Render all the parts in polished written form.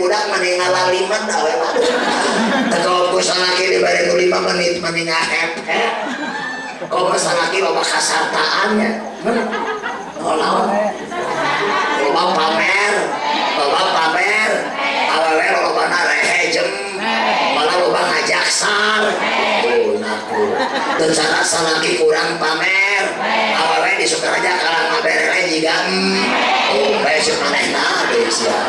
budak mending ngalaliman awewe mah. Teu ku salaki dibere nu 5 menit mending ngahep-hep. Komo salaki loba kasartaannya. Naon? Loba pamer, loba pamer. Awewe lobana rehejem, malah loba ngajaksar. Tuh naku. Teu cara salaki kurang pamer. Awewe di Sukaraja kalah ngaberele jiga oh bae si manehna deui sia.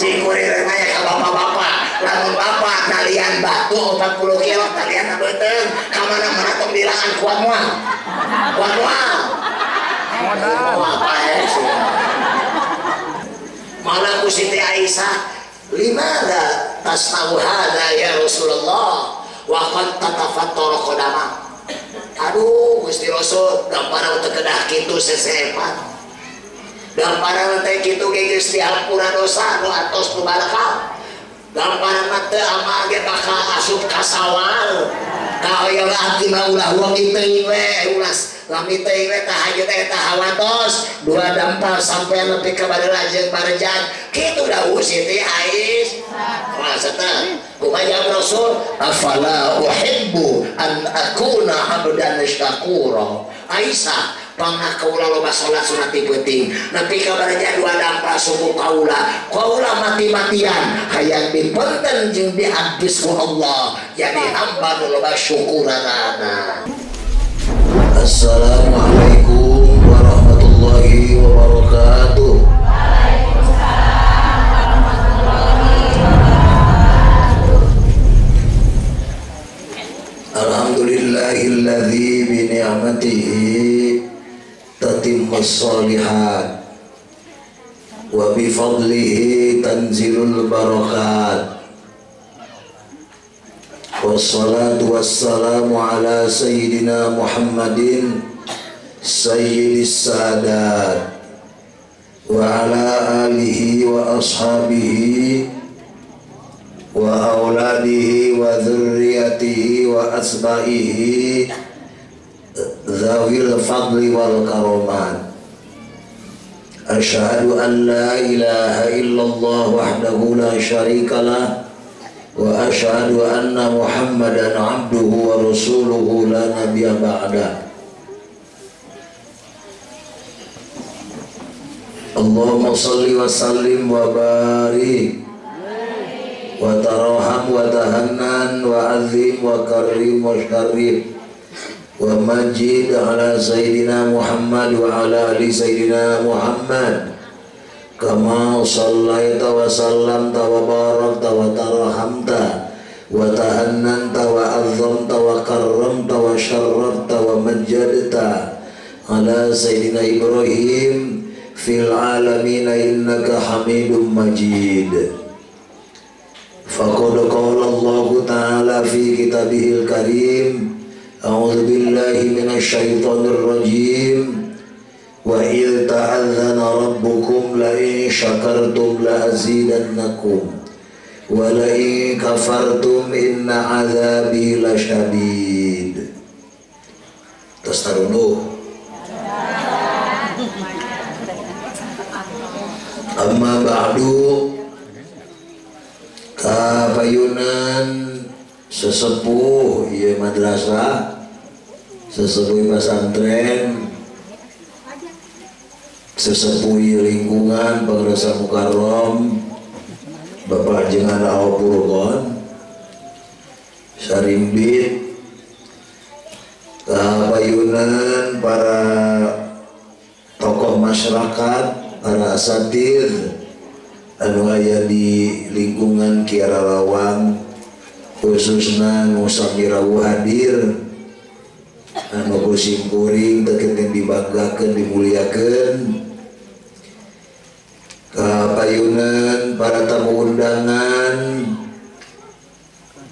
Cing kuring nanya ka bapak-bapak, lamun bapak talian batu 40 kilo talian beuteung, ka mana-mana tong dilangan kuat moal. Kuat moal. Moal pae sia. Malah ku Siti Aisyah, limadza tasna'u hadza ya Rasulullah wa qad tatafattara qadama. Aduh Gusti Rasul, gampara teu kedah kitu sesepat. Gamparan teh kitu ge geus dihampura dosa nu atos nu barakal. Gamparan mah teu amal ge bakal asup ka sawal. Kahoyong abdi mah ulah wengi teuing we, ulah lami teuing we tahajud eta hawatos dua dampal sampai nepi ka bareula jeung barejan. Kitu dawuh Siti Aisyah. Wah satah. Kumaha jawab Rasul? Afala uhibbu an akuna abdan syakura. Aisyah pangna kaula loba salat sunat ti peuting nepi ka baraja dua dampal suku kaula kaula mati-matian hayang dipenten jeung diabdis ku Allah jadi hamba nu loba syukuranana. Assalamualaikum warahmatullahi wabarakatuh. Waalaikumsalam warahmatullahi wabarakatuh. Alhamdulillahilladzi bi ni'matihi tatimmus sholihat wa bi fadlihi tanzilul barakat. Wassalatu wassalamu ala sayyidina Muhammadin sayyidis sadat wa ala alihi wa ashabihi wa auladihi wa dzurriyyatihi wa asba'ihi zawil fadli wal karomat. Asyhadu an la ilaha illallah wahdahu la syarikalah wa asyhadu anna Muhammadan abduhu wa rasuluhu la nabiyya ba'da. Allahumma salli wa sallim wa barik wa taraham wa tahannan wa azim wa karim wa syarif wa majid ala sayyidina Muhammad wa ala ali sayyidina Muhammad kama sallaita wa sallamta wa barakta wa tarahamta wa tahannanta wa azzamta wa karramta wa syarrafta wa majjadta ala sayyidina Ibrahim fil alamin innaka hamidum majid. Faqad qala Allahu ta'ala fi kitabihil karim. A'udzu billahi minasyaitonir rajim. Wa idz ta'adzana rabbukum la in syakartum la azidannakum wa la in kafartum inna adzabi lasyadid. Tos tarunduh. Amma ba'du, kapayunan sesepuh ieu madrasah, sesepuh pesantren, sesepuh lingkungan Pangrasa Mukarrom, Bapak jeung Anak Purgon Sarimbit, kapayunan para tokoh masyarakat, para asatidz anu aya di lingkungan Kiara Lawang, khususna nu sami rawuh hadir, anu ku simkuring teu kenten dibanggakeun dimuliakeun. Kapayunan para tamu undangan,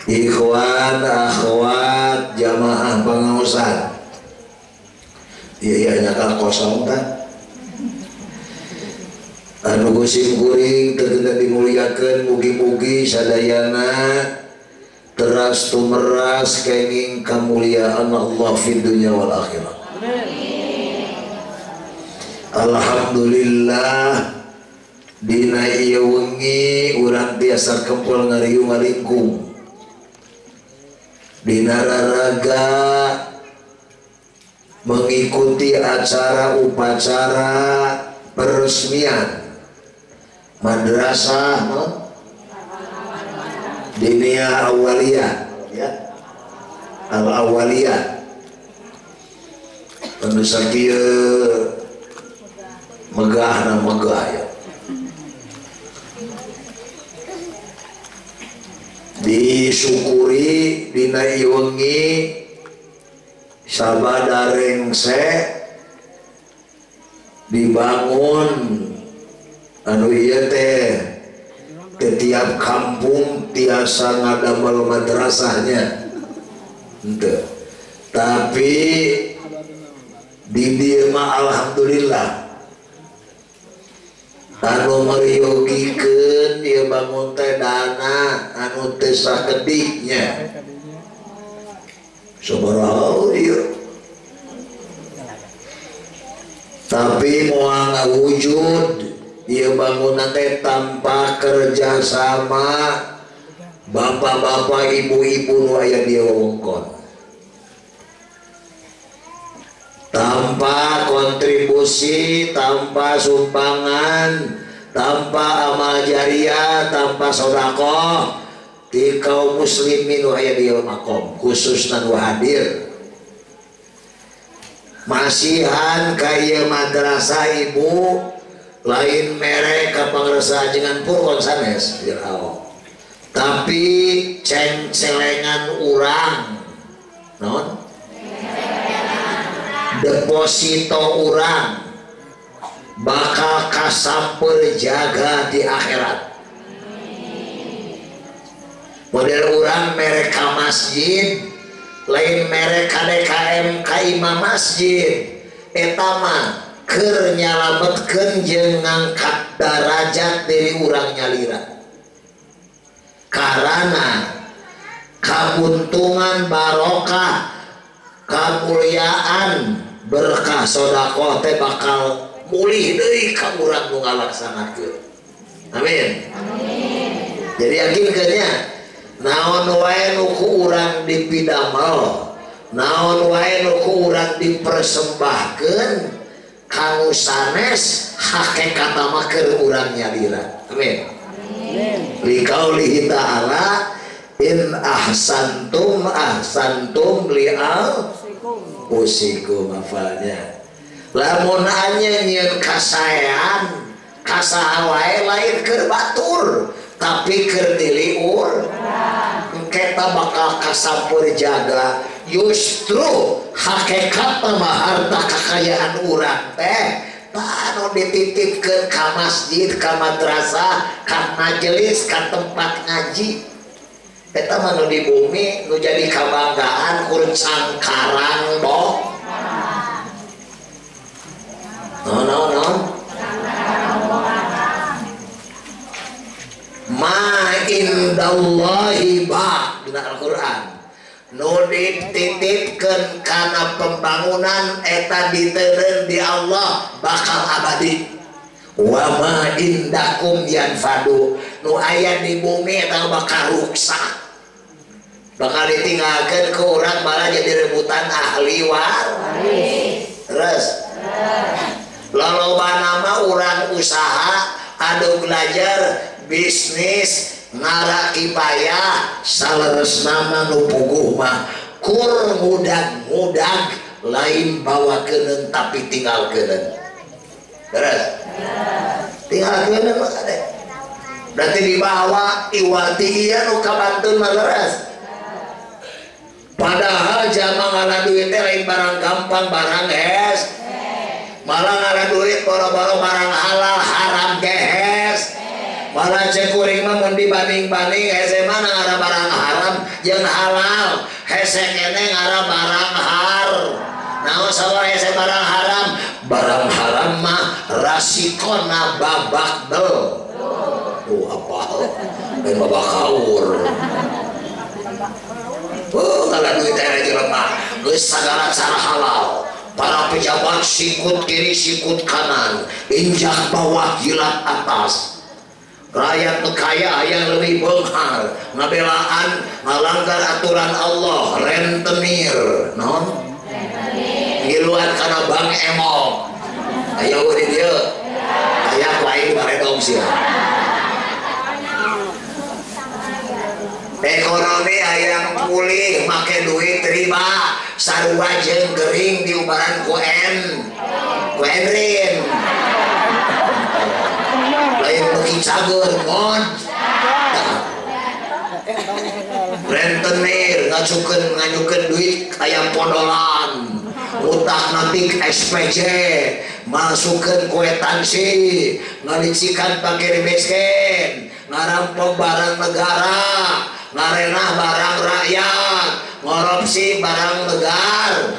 ikhwan, akhwat, jamaah pengaosan. Iya iya nyakal kosong tah. Anu ku simkuring teu kenten dimuliakeun, mugi-mugi sadayana teras tumeras kenging kemuliaan Allah fid dunya wal akhirah. Alhamdulillah Dina ieu wengi urang tiasa kempul ngariung ngalingkung. Dina raraga mengikuti acara upacara peresmian Madrasah Diniyah Awaliyah, ya, Al Awaliyah. Anu sakieu megah na megah ya. Disyukuri dina ieu wengi sabada rengse dibangun anu ieu teh setiap kampung tiasa ngadamel madrasahnya henteu, tapi di dieu mah alhamdulillah anu meryogikeun ieu bangun teh dana anu teu sakediknya sabaraha ieu, tapi moal ngawujud ieu bangunan teh tanpa kerjasama bapak-bapak ibu-ibu nu aya di wewengkon, tanpa kontribusi, tanpa sumbangan, tanpa amal jariah, tanpa sedekah di kaum muslimin nu aya di makom khususna nu hadir masihan ka ieu madrasah ibu lain mere ka pangresa ajengan purkon sanes tapi cengcelengan urang non deposito urang bakal kasamper jaga di akhirat. Model urang mere ka masjid lain mere ka DKM ka imam masjid eta mah keur nyalametkeun jeung ngangkat darajat diri urang nyalira, karena kabuntungan barokah kamuliaan berkah sedekah teh bakal mulih deui ka urang nu ngalaksanakeun. Amin. Amin. Jadi yakin nya naon wae nu ku urang dipidamel, naon wae nu ku urang dipersembahkeun kanu sanes hakikatna mah keur urang nyalira. Amin. Amin. Liqaulihi ta'ala in ahsantum ahsantum li'al usikum hafalnya. Lamun anya nyieun kasaean kasaha wae lain keur batur tapi keur diliur engke ta bakal kasampeur jaga. Justru hakikatna mah harta kakayaan urang teh anu dititipkeun ka masjid, ka madrasah, ka majelis, ka tempat ngaji. Eta mah nu di bumi nu jadi kabanggaan kur cangkarang boh. No no no. Ma indallahi ba dina Al-Qur'an. Nu dititipkeun kana pembangunan eta diteureun di Allah bakal abadi. Wa ma indakum yanfadu, nu aya di bumi eta bakal ruksak, bakal ditinggalkeun ke urang malah jadi rebutan ahli waris. Terus loloba nama urang usaha adu belajar bisnis ngaraki payah saleres nama nu puguh mah kur ngudag-ngudag lain bawa keuneun tapi tinggal keuneun. Terus tinggal keuneun mah kade berarti dibawa iwati ieu nu kabantun mah leres. Padahal jama ngala duit teh lain barang gampang, barang hes. Malah ngala duit boro-boro barang halal haram gehes. Malah cek kuring mah mun dibanding-banding hese mana ngara barang haram jeung halal, hese kene ngara barang har. Naon sabar hese barang haram? Barang haram mah rasikona babak bel. Tuh apa? Lain babak kaur. Oh, kalau duit teh jelema geus sagala cara halal, Para pejabat sikut kiri sikut kanan, injak bawah jilat atas. Rakyat nu kaya hayang leuwih beunghar, ngabelaan ngalanggar aturan Allah, rentenir, naon? Ngiluan kana bank emok. Aya di dieu. Aya ku aing baredog sia. Ekonomi hayang pulih make duit riba, sarua jeung gering diubaran ku N, ku Enrin. Lain beuki cager mon. Rentenir nganyukeun duit aya podolan. Utak natik SPJ, masukeun kuitansi, ngalicikan fakir miskin, ngarampok barang negara, ngarenah barang rakyat, ngorupsi barang negara.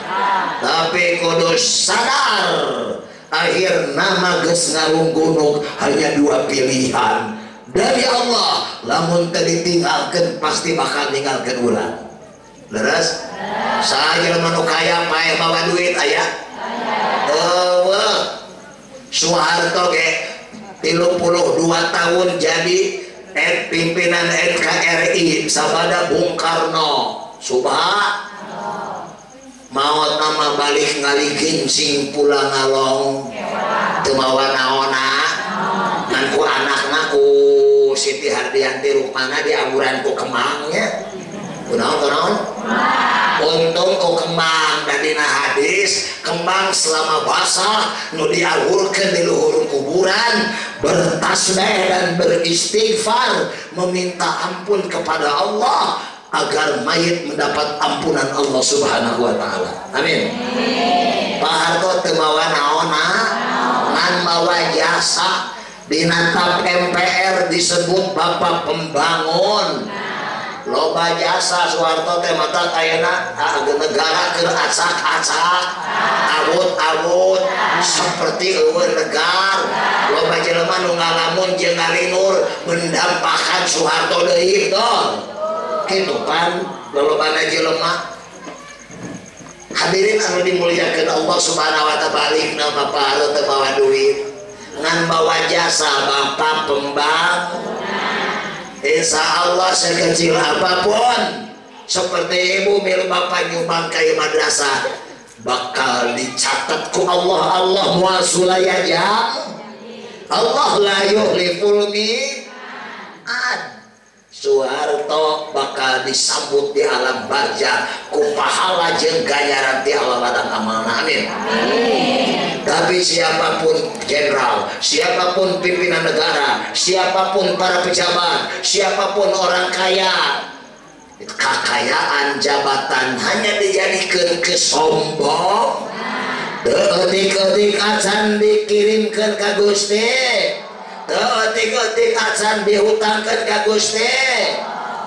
Tapi kudu sadar, akhir nama geus ngarunggunuk hanya dua pilihan dari Allah. Lamun teu ditinggalkeun pasti bakal ninggalkeun urang. Leres? Saha jelema nu kaya paeh mawa duit aya? Eueuh. Soeharto ge 32 tahun jadi pimpinan NKRI sabada Bung Karno. Subha maot nama balik ngaligincing pulang ngalong teu mawa naonna ngan ku anakna ku Siti Hardianti Rukmana diaburan ku kemangnya. Kunaon kunaon? Untung ku kembang dan dina hadis kembang selama basah nu diawurkeun di luhur kuburan bertasbih dan beristighfar meminta ampun kepada Allah agar mayit mendapat ampunan Allah Subhanahu wa taala. Amin. Pak Harto teu mawa naonna ngan mawa jasa. Dina TAP MPR disebut bapak pembangun. Loba jasa Soeharto teh mata ayeuna negara keur acak-acak, awut-awut seperti eueuh negar. Loba jelema nu ngalamun jeung ngalinur mendampakan Soeharto deui tong. Kitu pan lolobana jelema. Hadirin anu dimuliakeun Allah Subhanahu wa taala, balikna Bapak Harto teu mawa duit ngan mawa jasa bapak pembangun. Insya Allah sekecil apapun seperti ibu milu bapak nyumbang kayu madrasah bakal dicatat ku Allah. Allah muasulaya jam Allah la yuhliful mi'ad. Soeharto bakal disambut di alam barja ku pahala jeung ganjaran ti Allah ladang amalna. Amin. Tapi siapapun jenderal, siapapun pimpinan negara, siapapun para pejabat, siapapun orang kaya, kekayaan jabatan hanya dijadikan kesombong. Detik-detik acan dikirimkan ke Gusti, detik-detik acan dihutangkan ke Gusti.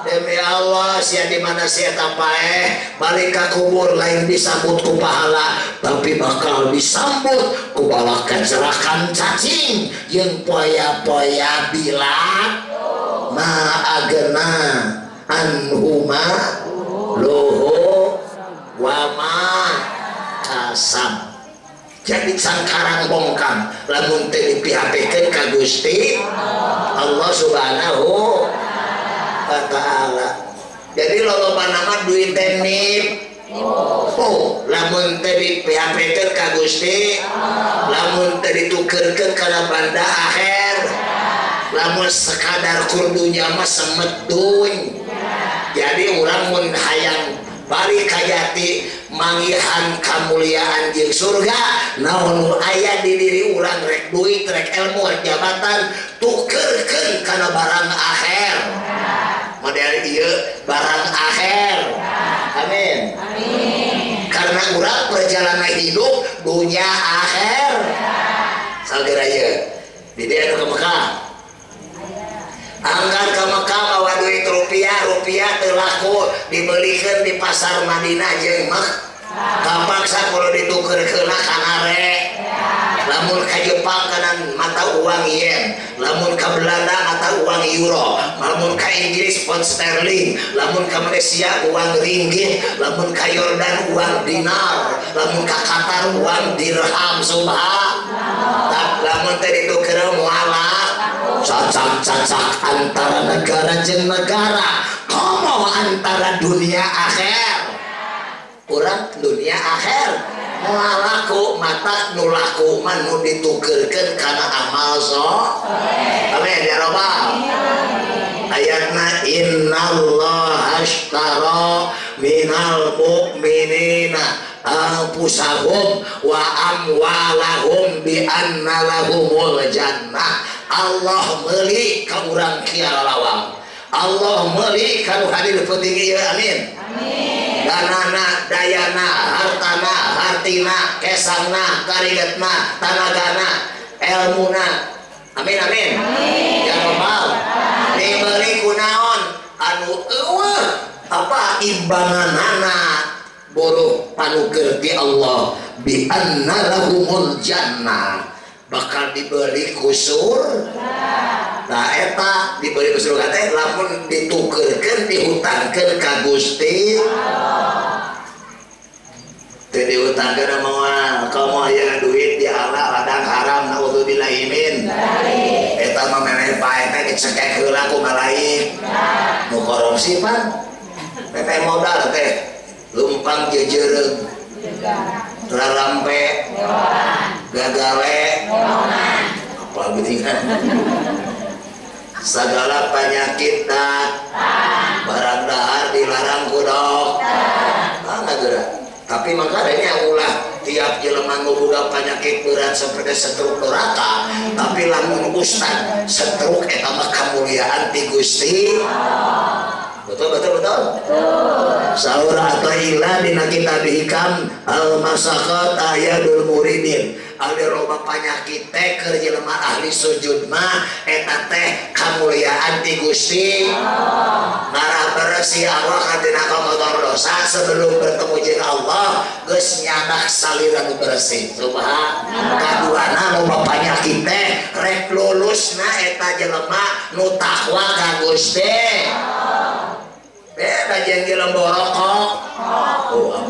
Demi Allah, sia di mana sia tapaeh balik ke kubur lain disambut ku pahala, tapi bakal disambut ku balakan cerakan cacing yang poya-poya bila ma agena anhuma loho wa ma kasab. Jadi sangkarang bongkam lamun teu dipihapekeun ka Gusti Allah Subhanahu wa taala. Jadi loloba nama duit teh nip. Oh, lamun teu dipihapekeun ka Gusti, lamun teu ditukeurkeun kana banda akhir, lamun sekadar kurdunya mah semetun. Jadi urang mun hayang balik kajati manggihan kamuliaan jeung surga, naon nu aya di diri urang rek duit, rek ilmu, rek jabatan, tukeurkeun kana barang akhir. Model ieu barang akhir. Amin. Amin. Karena urang perjalanan hidup dunia akhir. Sagera ieu. Di dieu anu ka Mekah. Angkat ke Mekah mawa duit rupiah, rupiah teu laku dibelikeun di pasar Madinah jeung Mekah. Kapaksa kudu ditukeurkeunna kana re. Lamun ka Jepang kana mata uang yen, Lamun ka Belanda mata uang euro, lamun ka Inggris pound sterling, lamun ka Malaysia uang ringgit, lamun ka Yordan uang dinar, lamun ka Qatar uang dirham. Subhanallah. Lamun teh dituker moal cacak-cacak antara negara jeung negara, komo antara dunia akhir. Urang dunia akhir moal laku, mata nu laku mah nu ditukerkeun kana amal soleh. Amin ya rabbal. Ayatna innallaha ashtara minal mu'minina anfusahum wa amwalahum bi anna lahumul jannah. Allah meuli ka urang kieu lalawang. Allah meuli ka nu hadir penting ieu. Amin. Amin. Danana, dayana, hartana, hartina, kesangna, karigetna, tanagana, elmuna. Amin amin. Amin. Ya rabbal. Dibeli kunaon anu eueuh apa imbanganana boroh panuker ti Allah bi anna lahumul jannah, bakal dibeli ku surga. Nah eta dibeli ku surga teh lamun ditukerkeun dihutangkeun ka Gusti Allah. Teu dihutangkeun moal, kamu aya duit di ala ladang haram naudzubillahi min. Eta mah memeh pae teh dicekek heula ku malaik. Nu korupsi pan memeh modal teh lumpang jeujereung, rarampe, gagale, apa geuningan. Segala penyakit dat, barang dahar dilarang ku dokter. Ah geura. Tapi makanya ulah tiap jelema nu boga penyakit berat seperti stroke doraka, tapi lamun ustad stroke eta mah kamuliaan ti Gusti. Betul betul betul. Saur Athaillah dina kitab Hikam Al-Masaqat Ayadul Muridin. Ahli loba panyakit teh keur jelema ahli sujud mah eta teh kamuliaan ti Gusti. Ngarah bersih awak tina kotor dosa sebelum bertemu jeung Allah geus nyadak salira nu bersih. Subhanallah. Kaduana loba panyakit teh rek lulusna eta jelema nu takwa ka Gusti. Beda jeung jelema rokok. Oh,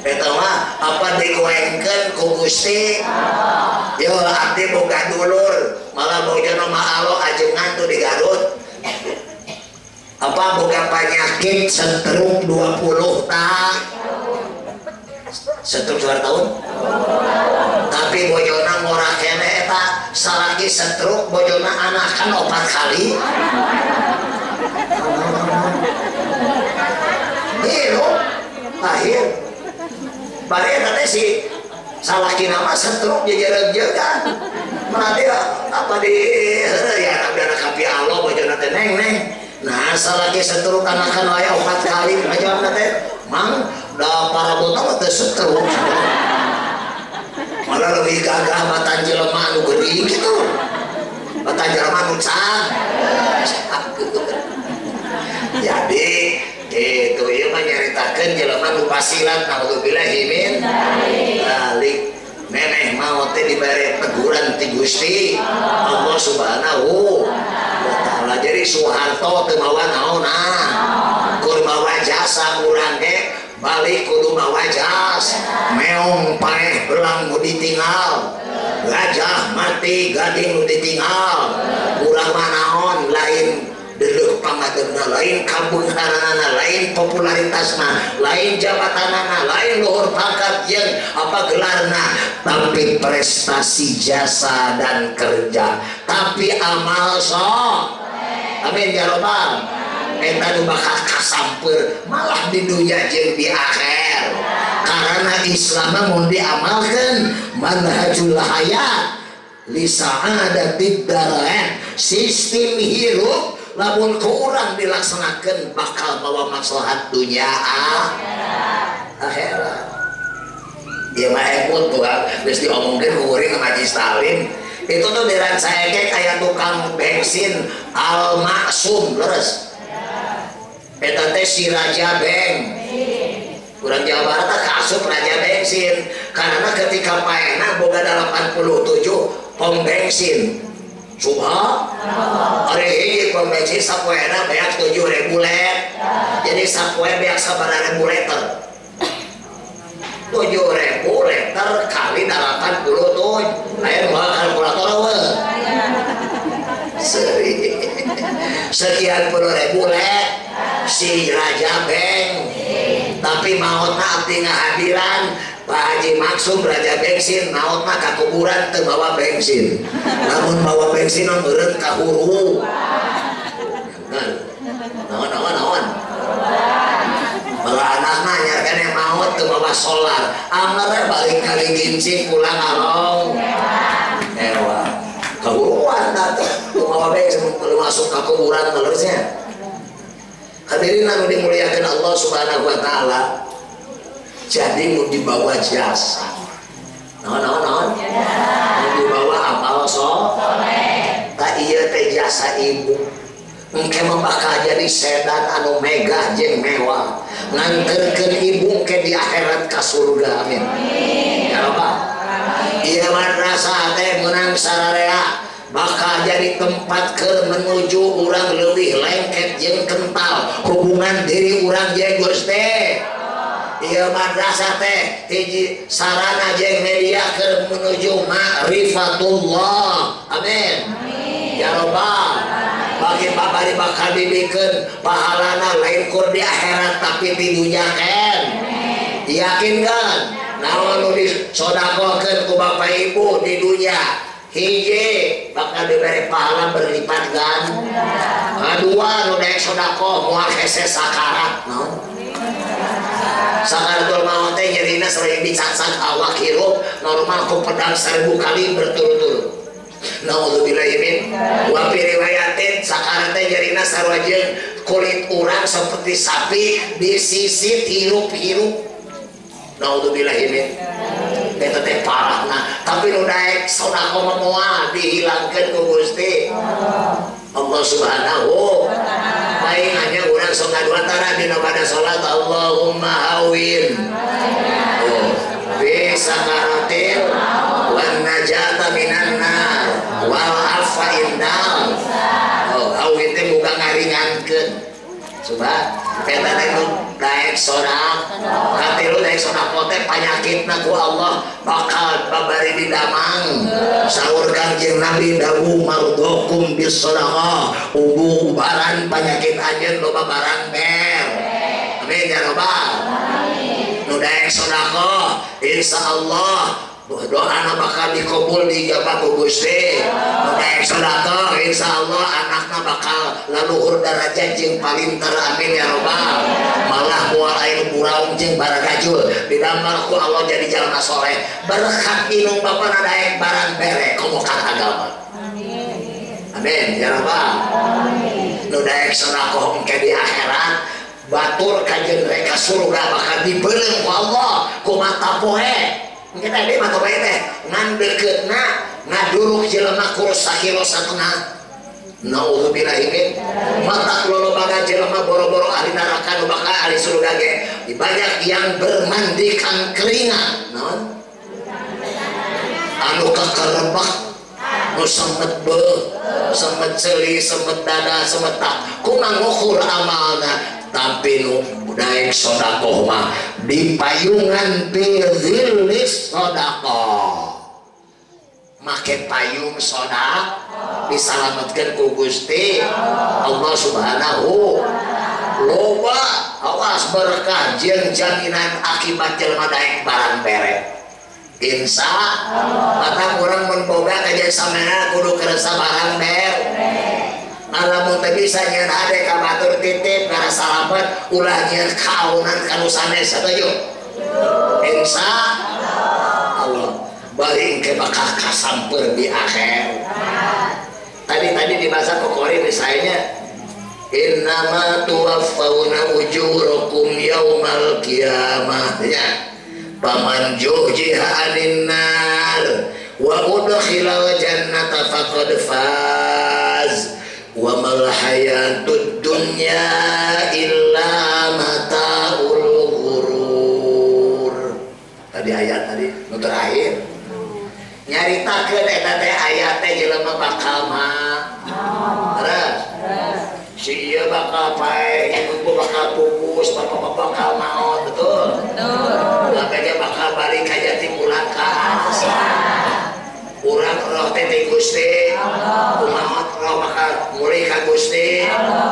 eta mah apa digoengkeun ku Gusti. Yo abdi boga dulur, malah bojona mah alo ajengan tuh di Garut. Apa boga penyakit stroke 20 tahun. Stroke 2 tahun. Tapi bojona ngora keneh eta salaki stroke bojona anakan 4 kali. Hirup lahir bari eta teh si salaki nama stroke jejereug-jegan berarti apa di ya abdi anak kapi Allah bojona teh neng neng. Nah salaki stroke anakan wae 4 kali ngajawabna teh mang da parabotna mah teu stroke, malah lebih gagah batan jelema anu geuring kitu, batan jelema anu cang. Jadi itu ieu mah nyaritakeun jelema nu pasilat naudzubillahi min dzalik. Neneh maot teh dibere teguran ti Gusti Allah Subhanahu wa taala. Jadi Soeharto teu mawa naonna, kur mawa jasa urang ge balik kudu mawa jas. Meong paeh belang nu ditinggal, gajah mati gading nu ditinggal. Urang mah naon lain deuleuh pangadegna, lain kabeungharanana, lain popularitasna, lain jabatanana, lain luhur pangkat jeung apa gelarna, tapi prestasi jasa dan kerja, tapi amal soleh. Amin ya robbal. Eta nu bakal kasamper malah di dunia jeung di akhir. Karena Islam mah mun diamalkeun manhajul hayat li sa'adatid darain, sistem hirup lamun ku urang dilaksanakeun bakal bawa maslahat dunia akhirat. Ieu mah emut tuh geus diomongkeun ku kuring Haji Salim. Itu tuh di Rancaekek aya tukang bensin Al Maksum leres. Eta teh si Raja Beng. Urang Jawa Barat teh kaasup raja bensin karena ketika paena boga 87 pom bensin. Subhanallah. Ari hiji pom bensin sapoena beak 7.000 liter. Jadi sapoe beak sabaraha ribu liter. 7.000 liter kali 87. Aya nu kalkulator eueuh. Sekian puluh ribu liter si raja beng. Tapi maotna abdi ngahadiran Pak Haji Maksum raja bensin maotna ka kuburan teu bawa bensin. Lamun bawa bensin mah meureun ka huru. Naon naon naon. Malah anakna nyarkan yang maot teu bawa solar. Anger balik kali ginci pulang along. Ewa. Kahuruan teh teu bawa bensin masuk ka kuburan terusnya. Hadirin anu dimuliakan Allah Subhanahu wa taala. Jadi nu dibawa jasa. Naon naon naon? Nu dibawa amal soleh. Ta ieu teh jasa ibu. Engke mah bakal jadi sedan anu megah jeung mewah. Nganterkeun ibu engke di akhirat ka surga. Amin. Ya Rabbal. Ieu madrasah teh meunang sararea bakal jadi tempat ke menuju urang lebih lengket jeung kental hubungan diri urang jeung Gusti. Ieu madrasah teh hiji sarana jeung media keur menuju ma'rifatullah. Amin. Ya Rabbal. Bagi babari bakal dibikeun pahalana lain kur di akhirat tapi di dunya kan. Yakin kan? Naon nu disodakohkeun ku bapak ibu di dunya hiji bakal diberi pahala berlipat ganda. Kadua nu daek sedekah moal hese sakarat naon. Sakaratul maut teh nyerina sering dicacak awak hirup normal ku pedang 1000 kali berturut-turut. Nauzubillahi min wa fi riwayatin sakarat teh nyerina sarua jeung kulit urang seperti sapi disisit hirup-hirup. Nauzubillahi min eta teh parahna tapi nu daek sedekah mah moal dihilangkeun ku Gusti Allah Subhanahu wa taala. Paling hanya urang sok ngadua tara dina pada salat Allahumma hawin fi sakaratil wan najata minan nar wal afa indal. Oh, hawin teh muga ngaringankeun. Coba eta teh nu daek sedekah katilu daek sedekah teh panyakitna ku Allah bakal babari didamang. Saur Kangjeng Nabi dawu mardokum bis sedekah ubu ubaran panyakit anjeun loba barang ber. Amin ya rabbal. Nu daek sedekah insyaallah doana bakal dikabul dijabah ku Gusti. Nu daek sedekah insyaallah anakna bakal laluhur darajat jeung palinter. Amin ya rabbal. Malah moal aya buraung jeung baragajul didamel ku Allah jadi jalma soleh. Berkat inung bapana daek barang bere komo ka agama. Amin. Amin ya rabbal. Nu daek sedekah engke di akhirat batur kajeun rek ka surga bakal dibeuleung ku Allah ku mata poe. Engke teh mata poe teh ngan deukeutna ngaduruk jelema kur sakilo satengah. Nauzubillahi min mata lolobaga jelema boro-boro ahli neraka nu bakal ahli surga ge banyak yang bermandikan keringat naon anu kakerebak nu semet beuh semet ceuli semet dada semet tak kumaha ngukur amalna tapi nu daek sedekah mah dipayungan fi dzillis sedekah make payung sedekah disalametkeun ku Gusti Allah Subhanahu loba awas berkah jeung jaminan akibat jelema daek barang bere. Insya Allah mata urang mun boga kajian samena kudu keresa barang bere. Lamun teu bisa nyeun hade ka batur titip ngarasa salamet ulah nyeun kaonan ka nu sanes satuju. Insya Allah bari engke bakal kasamper di akhir. Tadi dibahas kokori misalnya innama tuwaffawna ujurakum yaumal qiyamah ya faman juhjiha 'anil nar wa udkhilal jannata faqad faz wa mal hayatud dunya illa mataul ghurur. Nu terakhir nyaritakeun eta teh aya teh jelema bakal mah. Terus si ieu bakal paeh, ibu bakal pupus, bapak bakal maot, betul? Betul. Kabeh bakal balik ka jati pulang ka asal. Urang roh teh ti Gusti, kumaha roh bakal mulih ka Gusti.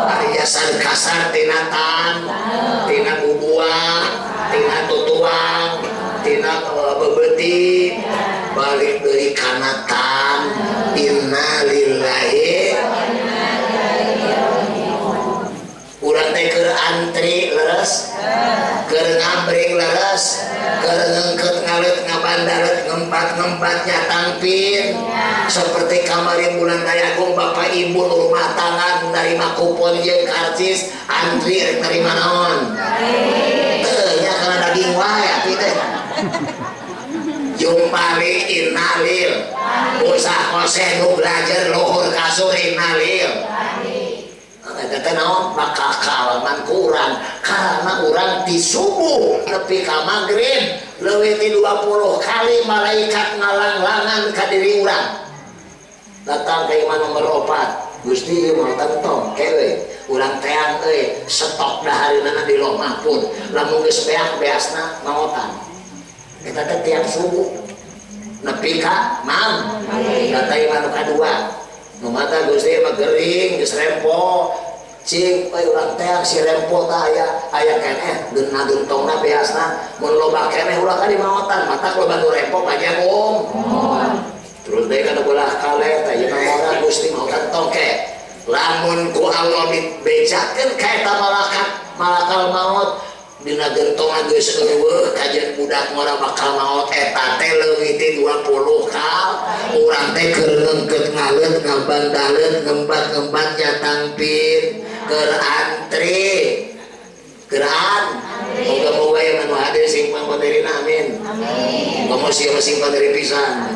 Ari jasad kasar tina tan, tina bubuah, tina tutuang, tina bebeti, balik deui kana tan. Innalillahi. Urang teh keur antri leres, keur ngabring leres, keur ngengket ngalet ngabandaret ngempat-ngempat nyatangpin. Seperti kamarin bulan Dayagung bapak ibu rumah tangga menerima kupon jeung karcis antri rek nerima naon? Teu nya kana daging wae atuh teh. Jumpali innalil. Usah koseh nu belajar luhur kasur innalil. Eta teh naon bakal kaalaman ku urang karena urang ti subuh nepi ka magrib leuwih ti 20 kali malaikat ngalanglangan ka diri urang. Datang ka imah nomor 4, Gusti ieu mah tentong kewe urang teang euy stok dahareunana di Loh Mahfud lamun geus beak beasna maotan. Eta teh tiap subuh nepi ka magrib. Datang imah nu kadua nu mata Gusti mah gering geus rempo cing euy urang teang si rempo tah aya keneh geuna gentongna beasna mun loba keneh ulah ka dimaotan matak loba nu rempo panjang terus deui kana belah kaleh tah ieu mah ngora Gusti maotan tongke lamun ku Allah dibejakeun ka eta malaikat malakal maot dina gentongna geus eueuh kajeun budak ngora bakal maot eta teh leuwih ti 20 kal urang teh keur ngengkeut ngaleut ngabandaleut ngembat-ngembat nyatangpin keur antri keur antri moga-moga aya nu hadir sing pangpaderina amin amin moga sia sing paderi pisan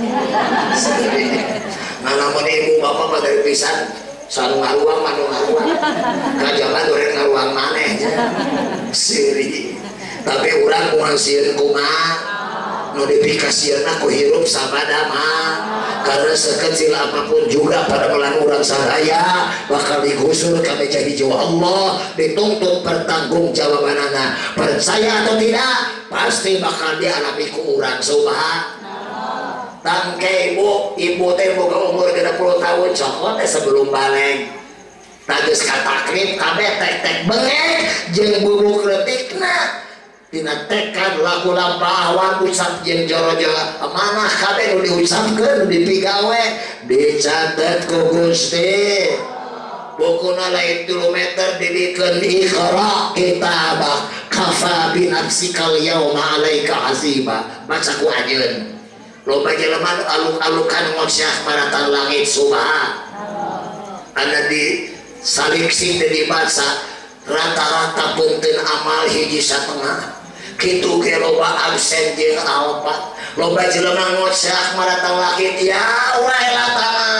nah lamun ibu bapak paderi pisan sanu ngaruang manu ngaruang kajaban urang ngaruang maneh siri tapi urang moal sieun kumaha nu dipikasieunna ku hirup sabada karena sekecil apapun juga pada melan urang sadaya bakal digusur ka meja hijau Allah dituntut pertanggungjawabanana percaya atau tidak pasti bakal dialami ku urang subhanallah. Tangke ibu ibu teh boga umur 60 tahun cokot teh sebelum balik tageus katakrib kabeh tek-tek bengek jeung bubuk leutikna dina tekad laku lampah awan ucap jeung joro-joro amanah kabeh nu diucapkeun nu dipigawe dicatet ku Gusti bukuna lain 3 meter didikeun iqra kitabak kafa bi nafsikal yauma alaika hasiba baca ku anjeun loba jelema nu aluk-alukan ngocah maratan langit subhan anda di saliksi teh dibaca rata-rata punten amal hiji satengah kitu ge loba absen jeung alpa loba jelema ngocah maratan langit ya wailatana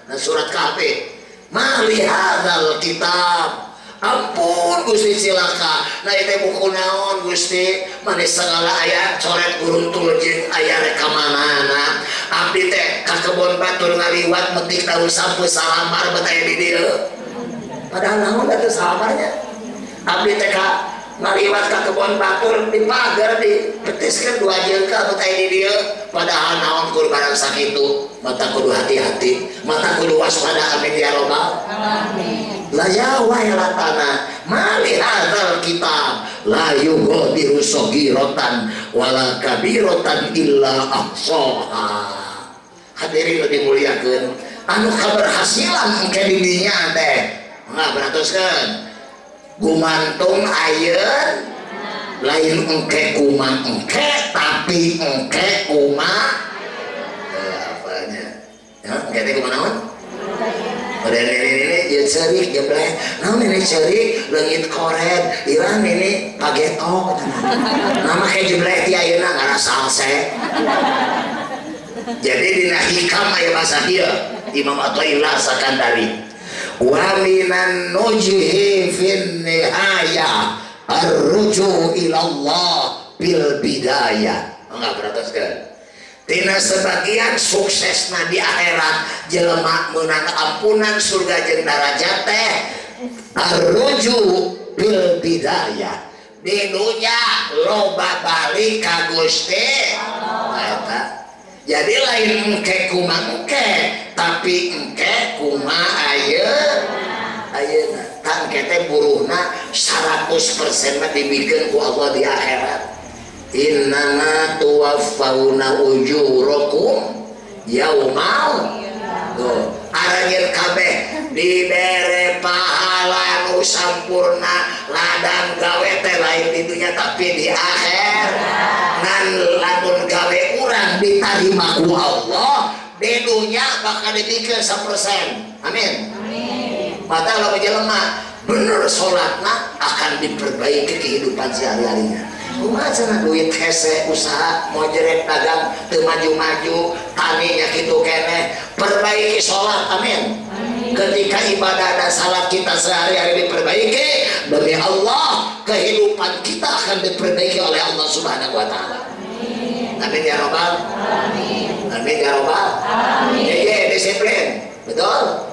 nah surat kahfi mali hadzal kitab ampun Gusti cilaka nah itu buku naon Gusti manis segala aya coret guruntul jeung aya rekamanana abdi teh ka kebon batur ngaliwat metik daun sampeu salamar bet aya di dieu padahal naon atuh salamarnya abdi teh ka ngaliwat ka kebon batur di pagar dipetiskeun dua jengkal bet aya di dieu padahal naon kur barang sakitu mata kudu hati-hati mata kudu waspada amin ya robbal alamin. La ya wailatana mali hadzal kitab la yughadiru saghiratan wala kabiratan illa ahsaha. Hadirin nu dimuliakeun anu kaberhasilan engke di dinya teh mangga beratoskeun gumantung ayeun lain engke kuma engke tapi engke kuma apanya ya engke teh kuma naon? Udah ini ya cerik jebleh naon ini cerik leungit koret irang ini pageto nama kayak jebleh ti ayeuna ngarasa salse. Jadi dina hikam aya bahasa ieu Imam Athaillah Sakandari wa minan nujhi fin nihayah arruju ila Allah bil bidayah. Enggak beratoskeun. Tina sebagian suksesna di akhirat jelema meunang ampunan surga jeung darajat teh arruju bil bidayah. Di dunya loba balik ka Gusti Allah. Jadi lain engke kuma engke, tapi engke kuma ayeuna. Ayeuna tah engke teh buruhna 100% mah dibikeun ku Allah di akhirat. Innama tuwaffawna ujurakum yaumal. Tuh, aranjeun kabeh dibere pahala nu sampurna ladang gawe teh lain di dunya tapi di akhir. Ngan lamun gawe urang ditarima ku Allah di dunya bakal dibikeun 100%. Amin. Amin. Mata lamun jelema bener salatna akan diperbaiki kehidupan sehari-harinya. Kumaha cenah duit hese usaha mojrek dagang teu maju-maju taninya kitu keneh perbaiki salat. Amin. Amin. Ketika ibadah dan salat kita sehari-hari diperbaiki demi Allah kehidupan kita akan diperbaiki oleh Allah Subhanahu wa taala. Amin. Amin ya robbal alamin. Amin ya robbal alamin. Ye disiplin. Betul?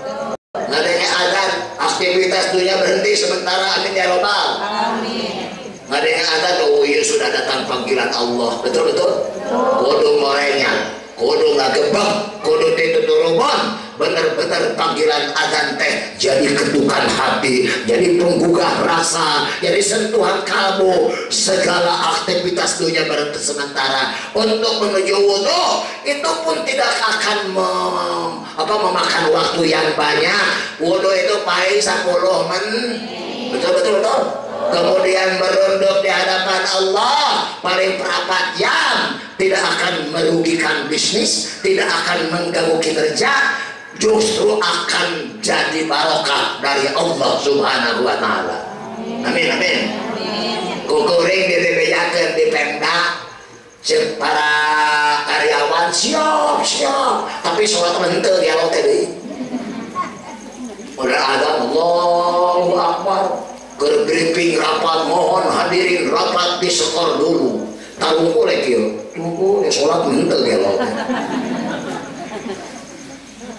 Ngadenge azan aktivitas dunia berhenti sementara. Amin ya robbal alamin. Ngadenge azan, oh iya sudah datang panggilan Allah. Betul betul. Kudu ngorenya, kudu ngagebeg, kudu tituturubon. Bener-bener panggilan azan teh jadi ketukan hati, jadi penggugah rasa, jadi sentuhan kalbu. Segala aktivitas dunia berhenti sementara untuk menuju wudu itu pun tidak akan memakan waktu yang banyak. Wudu itu paling 10 menit. Betul betul betul. Kemudian merunduk di hadapan Allah paling 4 jam, tidak akan merugikan bisnis, tidak akan mengganggu kinerja, justru akan jadi barokah dari Allah Subhanahu wa taala. Amin amin. Kukuring dibebejakeun di Pemda ceuk para karyawan siap siap, tapi sholat henteu dialog teh deui. Udah azan Allahu Akbar. Keur briefing rapat mohon hadirin rapat disekor dulu. Tarungku lek kieu. Tunggu ya salat henteu gelo.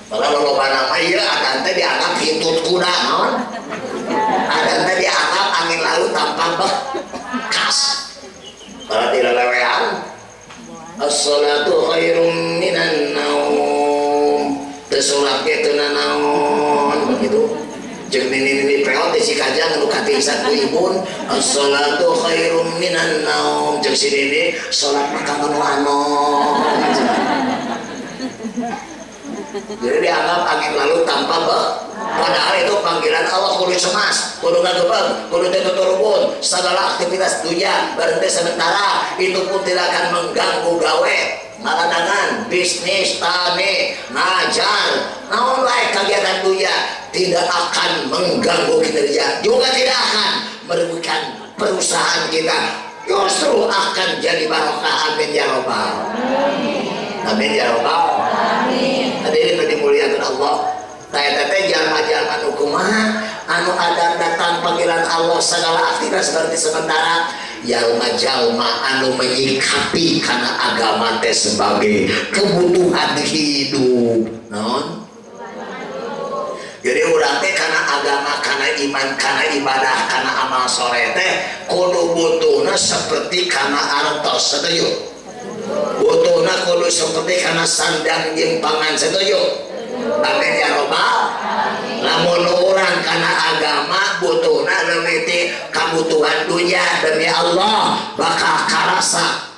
Padahal loba nama ieu adan teh dianggap hitut kuda naon? Adan teh dianggap angin laut tanpa bekas. Padahal dilelewean. As-salatu khairum minan naum. Teu salat ge teu nanaon begitu. Jeung nini-nini peot di Cikajang nu katingsan ku ibun as-salatu khairum minan naum. Jeung si nini salat mah kanggo nu anom. Jadi dianggap angin lalu tanpa padahal itu panggilan Allah. Kudu cemas, kudu ngagebeg, kudu teu tuturubun, segala aktivitas dunia berhenti sementara, itu pun tidak akan mengganggu gawe, ngaladangan, bisnis, tani, ngajar, naon wae kegiatan dunia tidak akan mengganggu kinerja, juga tidak akan merugikan perusahaan kita, justru akan jadi barokah. Amin ya robbal alamin. Amin ya robbal alamin. Hadirin dimuliakan Allah. Teh teh jalma-jalma nu kumaha anu ada datang panggilan Allah segala aktivitas berhenti sementara, jalma-jalma anu menyikapi karena agama teh sebagai kebutuhan hidup. Non? Jadi urang teh karena agama, karena iman, karena ibadah, karena amal soleh teh kudu butuhna seperti karena artos, setuju? Butuhna kudu seperti karena sandang jeung pangan, setuju? Amin ya robbal. Lamun urang karena agama butuhna leuwih ti kabutuhan dunya demi Allah bakal karasa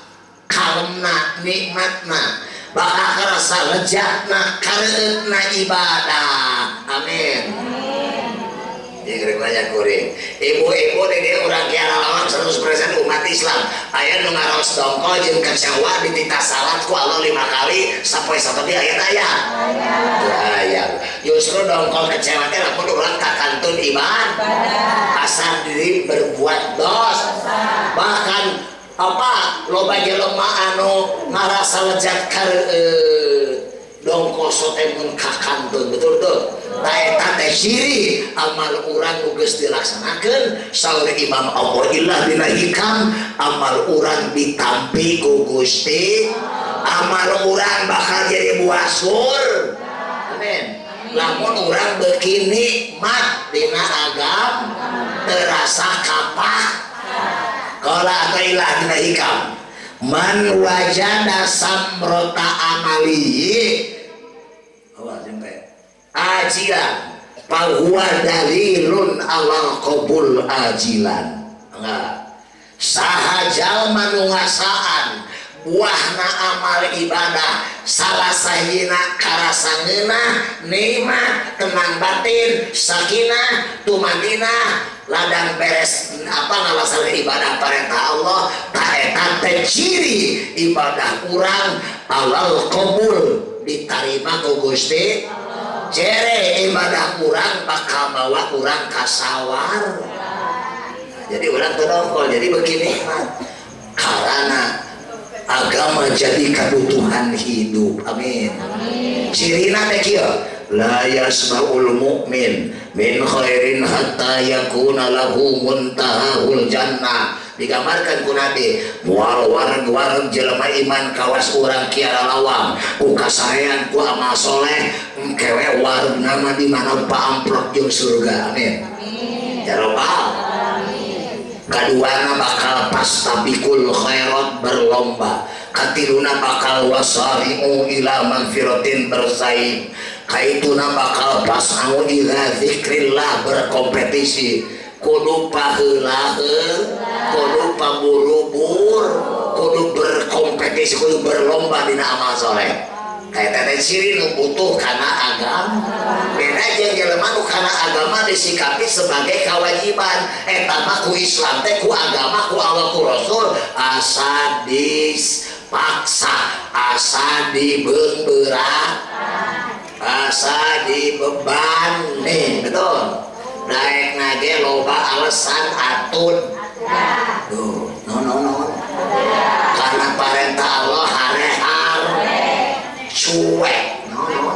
kalemna nikmatna, bakal karasa lejatna kareueutna ibadah. Amin. Banyak kuring ibu-ibu di dia urang kiara lawan 100% umat Islam aya nu ngaraos dongkol jeung kecewa dititah salat ku Allah 5 kali sapoe sapoe aya aya aya. Justru dongkol kecewa teh lamun urang kakantun ibadah asal diri berbuat dosa, bahkan apa loba jelema anu ngarasa lejat kareueut dongkol sote mun kakantun. Betul betul. Taeta teh ciri amal urang nu geus dilaksanakeun saur Imam Athaillah dina Hikam, amal urang ditampi ku Gusti Amal urang bakal jadi buah surga. Amin. Lamun urang beuki nikmat dina agama terasa kapah. Qala atailah dina hikam. Man wajada samrota amalihi awas sampai ajilan fahuwa dalilun alal qabul ajilan. Enggak. Saha jalma nu ngasaan buahna amal ibadah salah sahina karasa ngeunah nikmat tenang batin sakinah tumaninah ladang beres apa ngalaksanakeun ibadah perintah Allah ta eta teh ciri ibadah urang alal qabul ditarima ku Gusti. Jere ibadah urang bakal bawa urang ka sawar. Jadi urang teu dongkol jadi beuki nikmat karena agama jadi kebutuhan hidup. Amin. Cirina teh kieu, la yasmaul mu'min min khairin hatta yakuna lahu muntahul jannah. Digambarkan ku Nabi, moal wareg-wareg jelema iman kawas urang kiara lawang, ku kasaean ku amal soleh, engke we waregna mah di mana paamprok jeung surga. Amin. Ya robbal. Kaduana bakal pastabikul khairat berlomba, katiluna bakal wasari'u ila magfiratin bersaing, kaituna bakal pas'au ila zikrillah berkompetisi. Kudu paheula, kudu paburu-bur, kudu berkompetisi, kudu berlomba dina amal soleh. Kayak teh ciri nu butuh kana agama. Beda jeung jelema nu kana agama disikapi sebagai kewajiban. Eta mah ku Islam teh ku agama ku Allah ku Rasul asa dipaksa, asa dibeungbeurah, asa dibebani. Betul. Daek nage loba alasan atun. Duh, no no no. Karena parentah Allah harehar. Cuek, no no.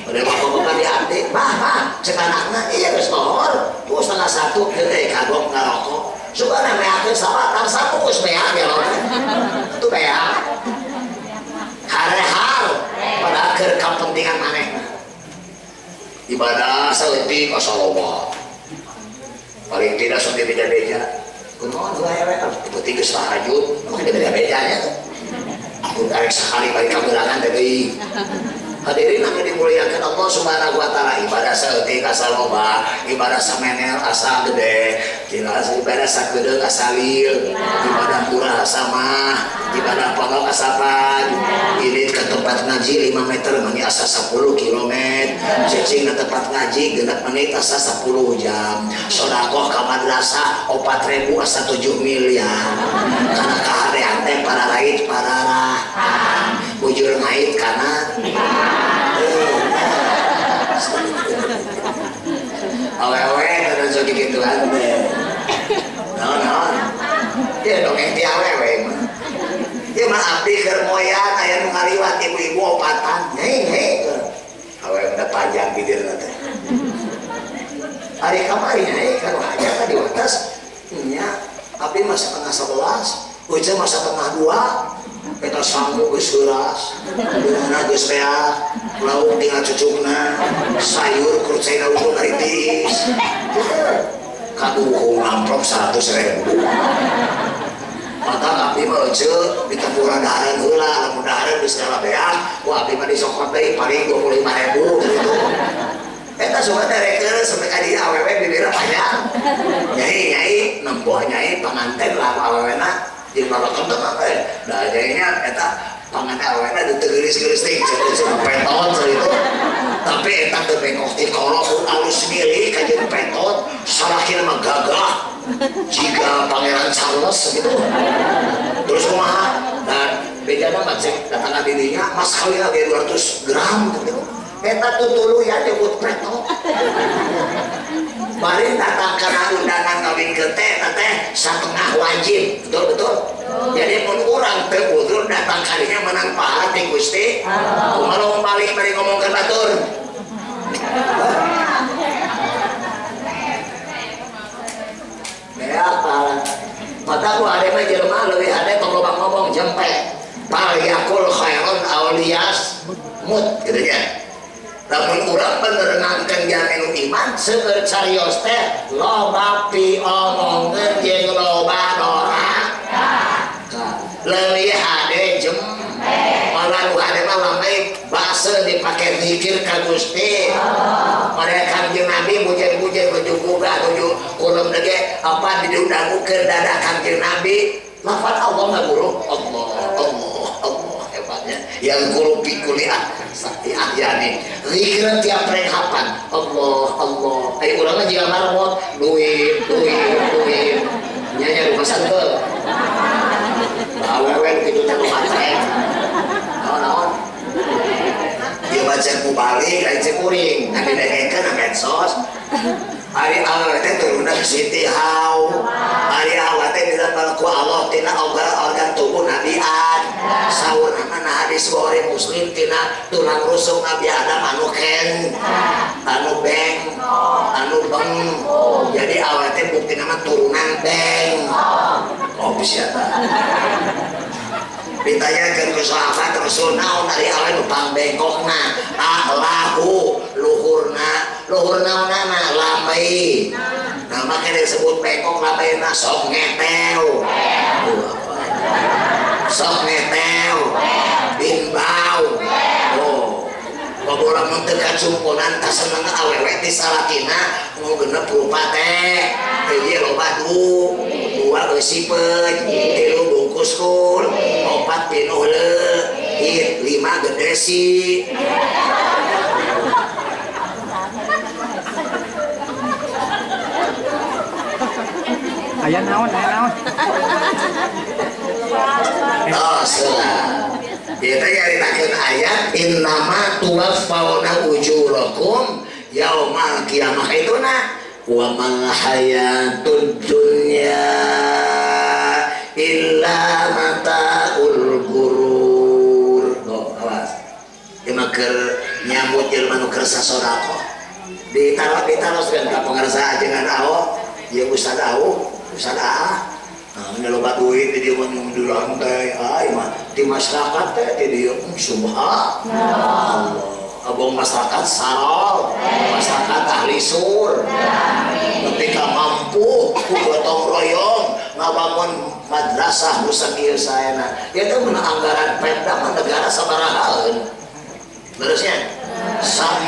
Udah bapak-bapak di abdi, bah bah, cek anakna, iya geus lohor, tuh 12:30 gede kagok ngarokok. Suka meakeun sawatan sapukus mea ge loh. Itu mea. Harehar pada keur kapentingan manehna. Ibadah saeutik asa loba. Paling tidak sok beja-beja. Kunaon wae we, penting geus tahajud, mah beda-beda nya tuh. Arek sekali balik kaberangan teh deui. Hadirin anu dimuliakan Allah Subhanahu wa taala, ibadah saeutik asa loba, ibadah samenel asa gede, ibadah sagedeung asa lil, ibadah murah asa mah, ibadah pondok asa pan. Ini ke tempat ngaji 5 meter mani asa 10 km, cicing ke tempat ngaji 6 menit asa 10 jam. Sedekah ka madrasah 4.000 asa 7 miliar. Karena kahadean teh para rait pararah. Bujur ngait kana awewe dan sok gituan teh. Naon-naon. Ieu dongeng ti awewe mah. Ieu mah abdi keur moyan aya nu ngaliwat ibu-ibu opatan. Nyai nyai. Awewe udah panjang bibirna teh. Ari kamari nyai ka nu hajat di watas nya abdi mah 10:30, ujung mah 1:30. Eta sanggup geus heuras, beungeuna geus beak, lauk tinggal cucukna, sayur kurcaina unggul ngaritis. Kaduhung amplop 100.000. Mata abdi mah eceu ditempuran dahareun heula, lamun dahareun geus beak, ku abdi mah disokot deui paling 25.000 gitu. Eta suka teh rekeun sampai ka dieu awewe bibirna panjang. Nyai nyai nempoh nyai panganten lah awewena. Jeung babakan teh mah teh. Da jadinya eta pangan awewena teu geulis-geulis teh cenah petot itu. Tapi eta teu bengkok ti kolok alus milih ka jeung petot, salakina mah gagah. Jiga Pangeran Charles gitu. Terus kumaha? Dan bejana mah cek datang ka didinya mas kawin ge 200 gram gitu. Eta tutuluyan nyebut petot. Mari datang karena undangan kawin ke teh, teh setengah wajib, betul betul. Jadi mun urang teu udzur datang kalinya menang pahala ti Gusti. Kumaha lamun balik bari ngomongkeun batur. Beak pahala. Mata ku ade mah jelema leuwih ade tong loba ngomong jempe. Pal yakul Lamun urang bener ngangkeun jaminu iman seueur carios teh loba piomongeun jeung loba doraka. Leuwih hade jem. Malah nu hade mah lamai basa dipake zikir ka Gusti. Pada Kangjeng Nabi bujeng-bujeng nuju gugah nuju kulem dege apa didangukeun dada Kangjeng Nabi. Lafaz Allah nggak guru? Allah, Allah, Allah hebatnya. Yang guru pikuliah sakti ahyani. Zikir tiap renghapan. Allah, Allah. Ayo urang mah jiga marmot, duit, duit, duit. Nya rumah santel. Awewe kitu teh kumaha? Naon-naon? Dia baca ku balik, lain cek kuring. Tapi dengekeun medsos. Ari awewe teh turunna Siti Haw. Ari awewe teh didapal ku Allah tina organ tubuh Nabi Ad. Saurna mana hadis Bukhari Muslim tina tulang rusuk Nabi Adam anu ken, anu beng, anu beng. Jadi awewe teh buktina mah turunan beng. Oh bisa ta. Ditanyakeun ku sahabat Rasul naon ari awewe nu pangbengkokna? A'lahu luhurna, luhur naonana lamai. Nah makanya disebut bengkok lamaina sok ngetew. Sok ngetew, bimbau. Oh. Bobola mun teu kacumponan kaseneng awewe ti salakina nu genep rupa teh. Hiji loba du, dua eusipeun, tilu bungkus kul, opat pinuh leuit, lima gede si. Aya naon, aya naon. Oh, salah. Kita nyaritakeun ayat innama tuwaffawna ujurakum yaumal qiyamah itu na wa mal hayatud dunya illa mataul gurur. Oh, awas. Ieu mah keur nyambut jelema nu keur sasodakoh. Ditaros-ditaroskeun ka pangarsa ajengan aho, ieu Ustaz Aho, Ustaz Aa. Nah, ini loba duit di dia mah di lantai, ai mah di masyarakat teh di dieu subhanallah. Abong masyarakat sarol, masyarakat ahli sur. Ketika mampu ku gotong royong ngabangun madrasah nu sakieu saena. Ieu teh mun anggaran Pemda mah negara sabarahaeun. Terusnya sam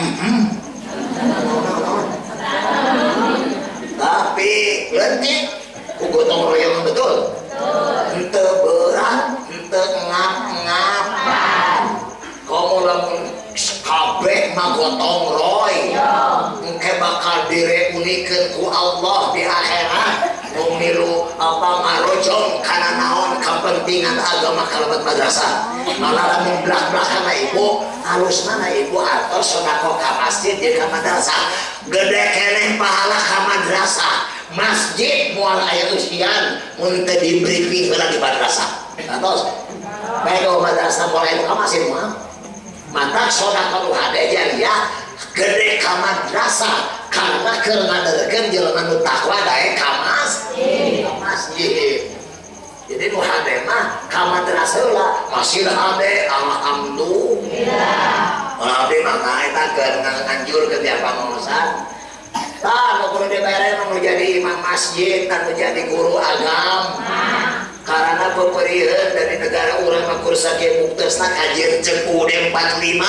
tapi leutik ku gotong royong betul. Henteu berat, henteu ngap-ngap. Komo lamun kabeh mah gotong roy. Engke bakal direunikeun ku Allah di akhirat. Nu milu apa ngarojong kana naon kepentingan agama kalebet madrasah. Malah lamun blak-blakan ibu, alusna ibu atos sedekah ka masjid jeung ka madrasah. Gede keneh pahala ka madrasah. Masjid moal aya usian mun teu di briefing heula di madrasah. Atos. Bae ka madrasah moal aya ka masjid mah. Matak sedekah nu hade jariah gede ka madrasah karena keur ngaderkeun jelema nu takwa daek ka masjid. Masjid. Jadi nu hade mah ka madrasah heula, masjid hade alhamdulillah. Ulah abdi mah eta keur nganjurkeun tiap pangaosan. Tah nu kudu dibere nu jadi imam masjid, nu jadi guru agama. Karena peperiheun dari negara urang mah kur sakieu buktosna kajian ceuk UUD 45.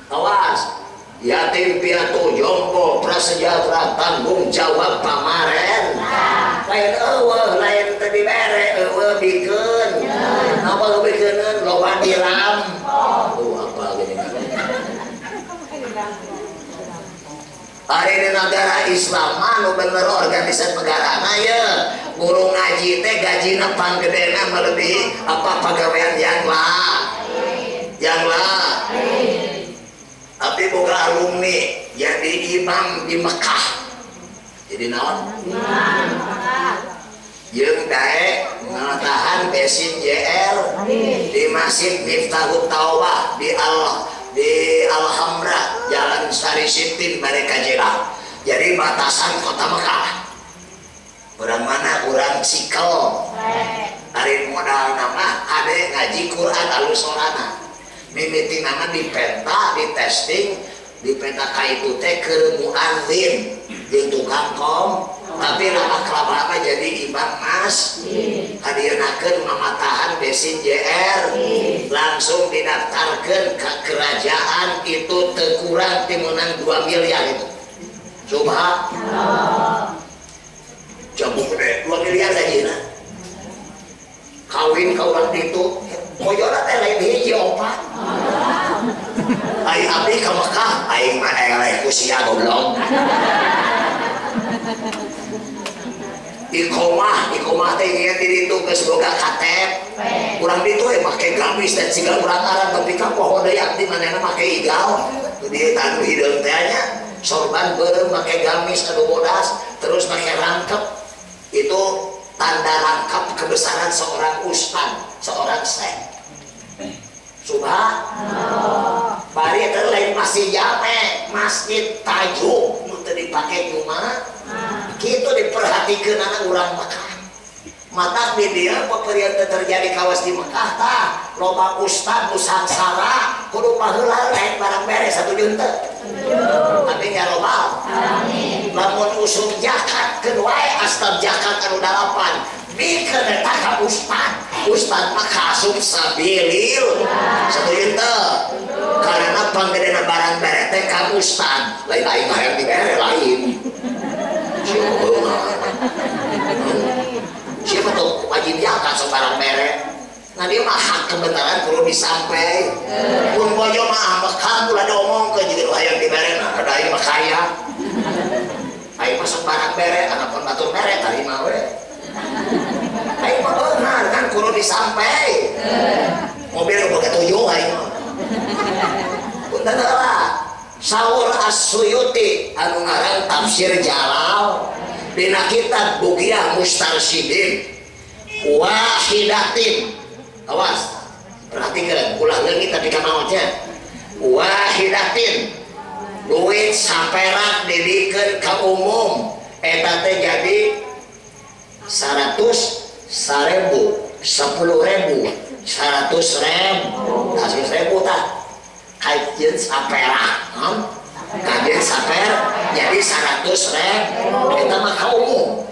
Awas. Yatim piatu jompo prasejahtera tanggung jawab pamaren. Lain eueuh, lain teu dibere, eueuh bikeun. Napa bikeuneun loba diram. Oh, apa gini. Ari di negara Islam mah nu bener organisasi negarana ye. Guru ngaji teh gajina panggedena melebihi apa pagawean yang lah. Yang lah. Tapi boga alumni jadi imam di Mekah. Jadi naon? Jeung daek ngatahan besin JR di Masjid Miftahut Taubah di Alhamra Jalan Sari Sitin Mereka Jeddah. Jadi batasan kota Mekah. Urang mana urang Cikel. Ari modal nama ade ngaji Quran alus sorana. Mimiti nama di penta, di testing Dipenta ka itu teh keur muadzin jeung tukang kom tapi lama kelamaan jadi imam masjid. Hadienakeun mamatahan besin JR langsung didaftarkeun ke kerajaan itu teu kurang ti meunang 2 miliar itu. Coba. Coba gede 2 miliar gajina. Kawin ka urang ditu bojona teh lain hiji opat. Ai abdi ka Mekah aing mah eleh ku sia goblok. Iqomah teh ieu di ditu geus boga KTP. Urang ditu we make gamis dan siga urang Arab tapi ka poho deui abdi manehna make igal. Di tanu hideung teh nya sorban beureum make gamis anu bodas terus make rangkep. Itu tanda rangkap kebesaran seorang ustad, seorang syekh. Subhanallah. Bari eta lain masjid jame, masjid tajuk nu teu dipake kumaha. Kitu diperhatikeun anak urang Mekah. Matak di dieu peperian teu terjadi kawas di Mekah tah, loba ustad nu sangsara kudu paheula lain barang beres satuju henteu. Amin ya robbal. Amin. Lamun usum zakat keun wae astab zakat anu 8 bikeun eta ka ustad. Ustad mah kaasup sabilil. Satuju henteu. Karena panggedena barang bere teh ka ustad, lain aing mah hayang dibere lain. Siapa tuh wajib zakat sebarang bere. Nah dia mah hak kebenaran perlu disampai. Pun bojo mah Mekah ulah diomongkeun jeung nu hayang dibere nah ada aing mah kaya. Aing mah sembarang bere, anapun batur bere tarima we. Aing mah beunghar kan kudu disampai. Mobil boga 7 aing mah. Punten heula. Saur As-Suyuti anu ngaran tafsir Jalal dina kitab Bughiyah Mustarsyidin wahidatin. Awas, perhatikan ulah leungit tapi kamaotnya. Wahidatin duit saperak dibikeun ka umum eta teh jadi 100 1000 10.000 100.000 100.000 tah kajeun saperak, kajeun saper jadi 100.000 eta mah ka umum.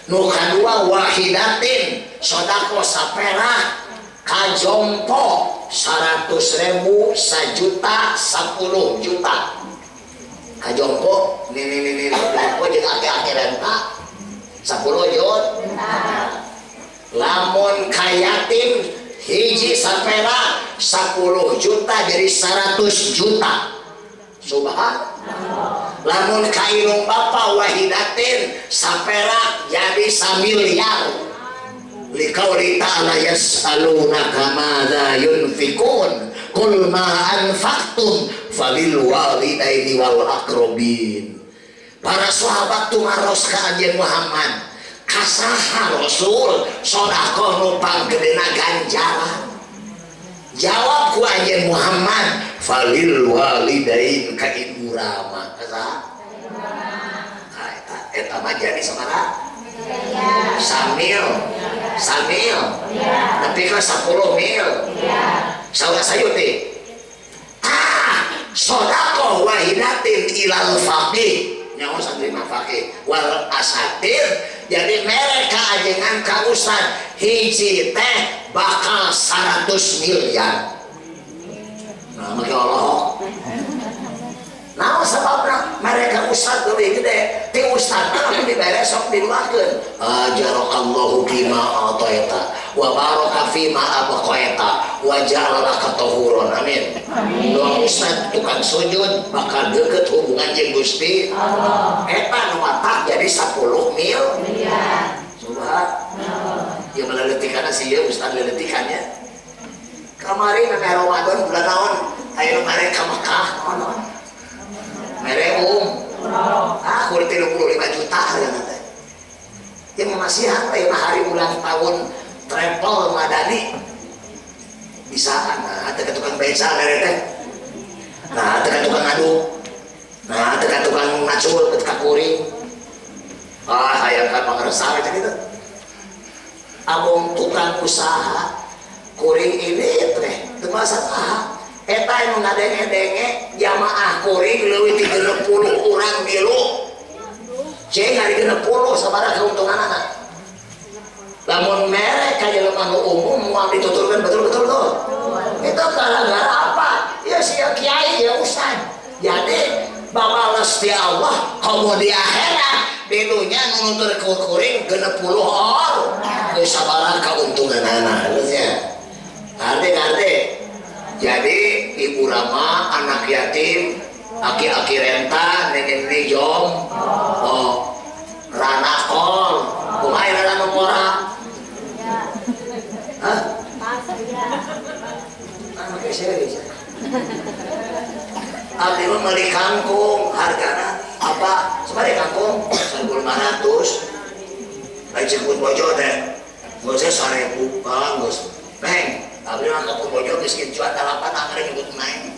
Nu kadua wahidatin sedekah saperak kajompo 100.000 1 juta 10 juta kajompo nih jompo jeung ake-ake renta 10 juta. Lamun ka yatim hiji saperak 10 juta jadi 100 juta. Subhanallah. Lamun ka indung bapa wahidatin saperak jadi 1 miliar. Liqauli ta'ala yas'alunaka madza yunfikun qul ma anfaqtum falil walidaini wal aqrabin. Para sahabat tumaros ka Anjeun Muhammad, kasaha Rasul sedekah nu panggedena ganjaran? Jawab ku Anjeun Muhammad, falil walidain ka ibu rama. Kasaha? Eta mah jadi sabaraha? Samil. Samil. Tapi kan 10 mil. Saur Sayuti. Ah, sedekah wahidatin ilal faqih. Nyaho santri mah faqih wal asatir. Jadi mereka ajengan ka ustad hiji teh bakal 100 miliar. Nah, make Allah. Nah, sebabna mereka ustad lebih gede. Ti ustad mah lamun dibere sok diduakeun. Ajarakallahu bima ataita wa baraka fima abqaita wa ja'ala laka tahuran. Amin. Doa ustad tukang sujud bakal deket hubungan jeung Gusti Allah. Eta nu matak jadi 10 mil. Subhanallah. Ieu mah leuleutikana sih ieu ustad leuleutikana. Kamari memeh Ramadan bulan naon? Aya nu mere ka Mekah naon? Mere ah kurang 35 juta hargana teh. Yang masihan teh hari ulang tahun travel Madani bisa nah teu tukang beca mere teh. Nah teu tukang adu. Nah teu tukang ngacul teu kuring. Ah hayang ka pangersa teh kitu. Abong tukang usaha kuring ini teh teu masalah. Eta anu ngadenge-denge jamaah kuring leuwih ti 60 urang milu. Ceng ari 60 sabaraha keuntunganana. Lamun mere ka jelema nu umum moal dituturkeun betul-betul tuh. Itu gara-gara apa? Ya si kiai ya ustad. Jadi babales ti Allah komo di akhirat di dunya nu nutur kuring 60 or. Geus sabaraha keuntunganana geus nya. Arti-arti. Jadi ibu rama anak yatim, aki-aki renta, nenek-nenek jom, oh, rana kol, kumaha rana nu pora? Hah? Anu serius. Abdi mah meuli kangkung hargana apa? Sabaraha kangkung? 1.500. Ai jemput bojo teh. Geus 1.000 bang geus. Neng, abdi mah ka bojo geus kicuan 8 anggar nyebut naik.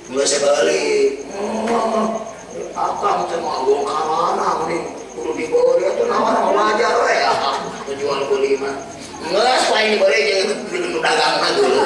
Geus bali. Oh, akang teh mah agung karana meuning kudu dibeli atuh naon wajar we ah jual beli mah. Geus paling dibeli jeung nu dagangna dulu.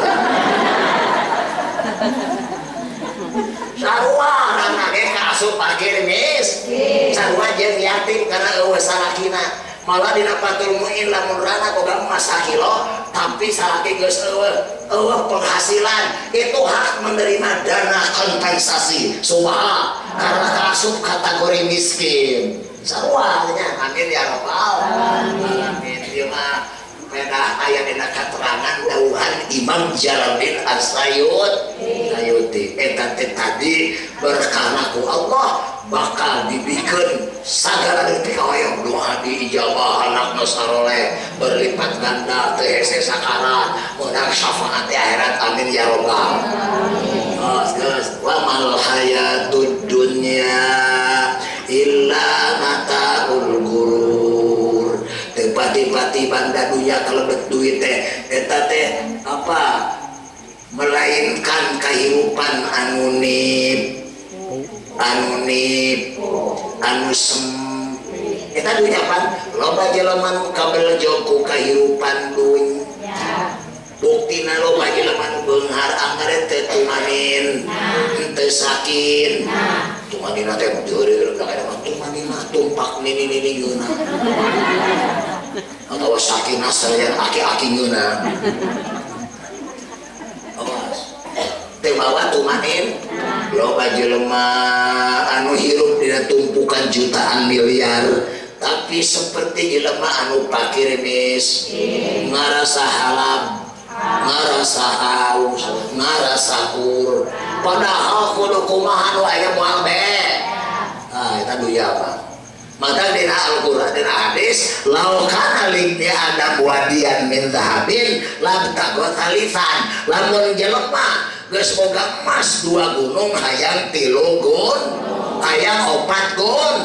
Sarua rana ge ka asup parkir miskin. Sarua jeung yatim karena eueuh salakina. Malah dina Fathul Muin lamun rana boga emas sakilo tapi salaki geus eueuh penghasilan itu hak menerima dana kompensasi subha karena kaasup kategori miskin. Sarua nya amin ya rabbal alamin. Ieu mah pedah aya dina katerangan dawuhan Imam Jalaluddin As-Sayyuti eta teh tadi berkah ku Allah bakal dibikeun sagala deui kahoyong doa diijabah anakna saroleh berlipat ganda teu hese sakarat meunang syafaat di akhirat amin ya rabbal alamin. Geus wa mal hayatud dunya illa mataul gurur. Teu pati-pati banda dunya kalebet duit teh eta teh apa melainkan kehidupan anu nip anu sem eta dunya pan loba jelema nu kabeljo ku kahirupan dunya buktina loba jelema nu beunghar anggar teu tumanin teu sakin tumanina teh deureun ka mah tumanina tumpak nini-nini ngeunah atawa sakinah sareng aki-aki ngeunah awas teu mawa tumanin loba jelema anu hirup dina tumpukan jutaan miliar tapi seperti jelema anu pakir miskin ngarasa halab ngarasa haus ngarasa kur padahal kudu kumaha nu aya moal be ah eta dunya apa maka dina Al-Qur'an dina hadis lau kana li adam wadian min zahabin lam taqwa talisan lamun jelema geus boga emas 2 gunung hayang 3 gun hayang 4 gun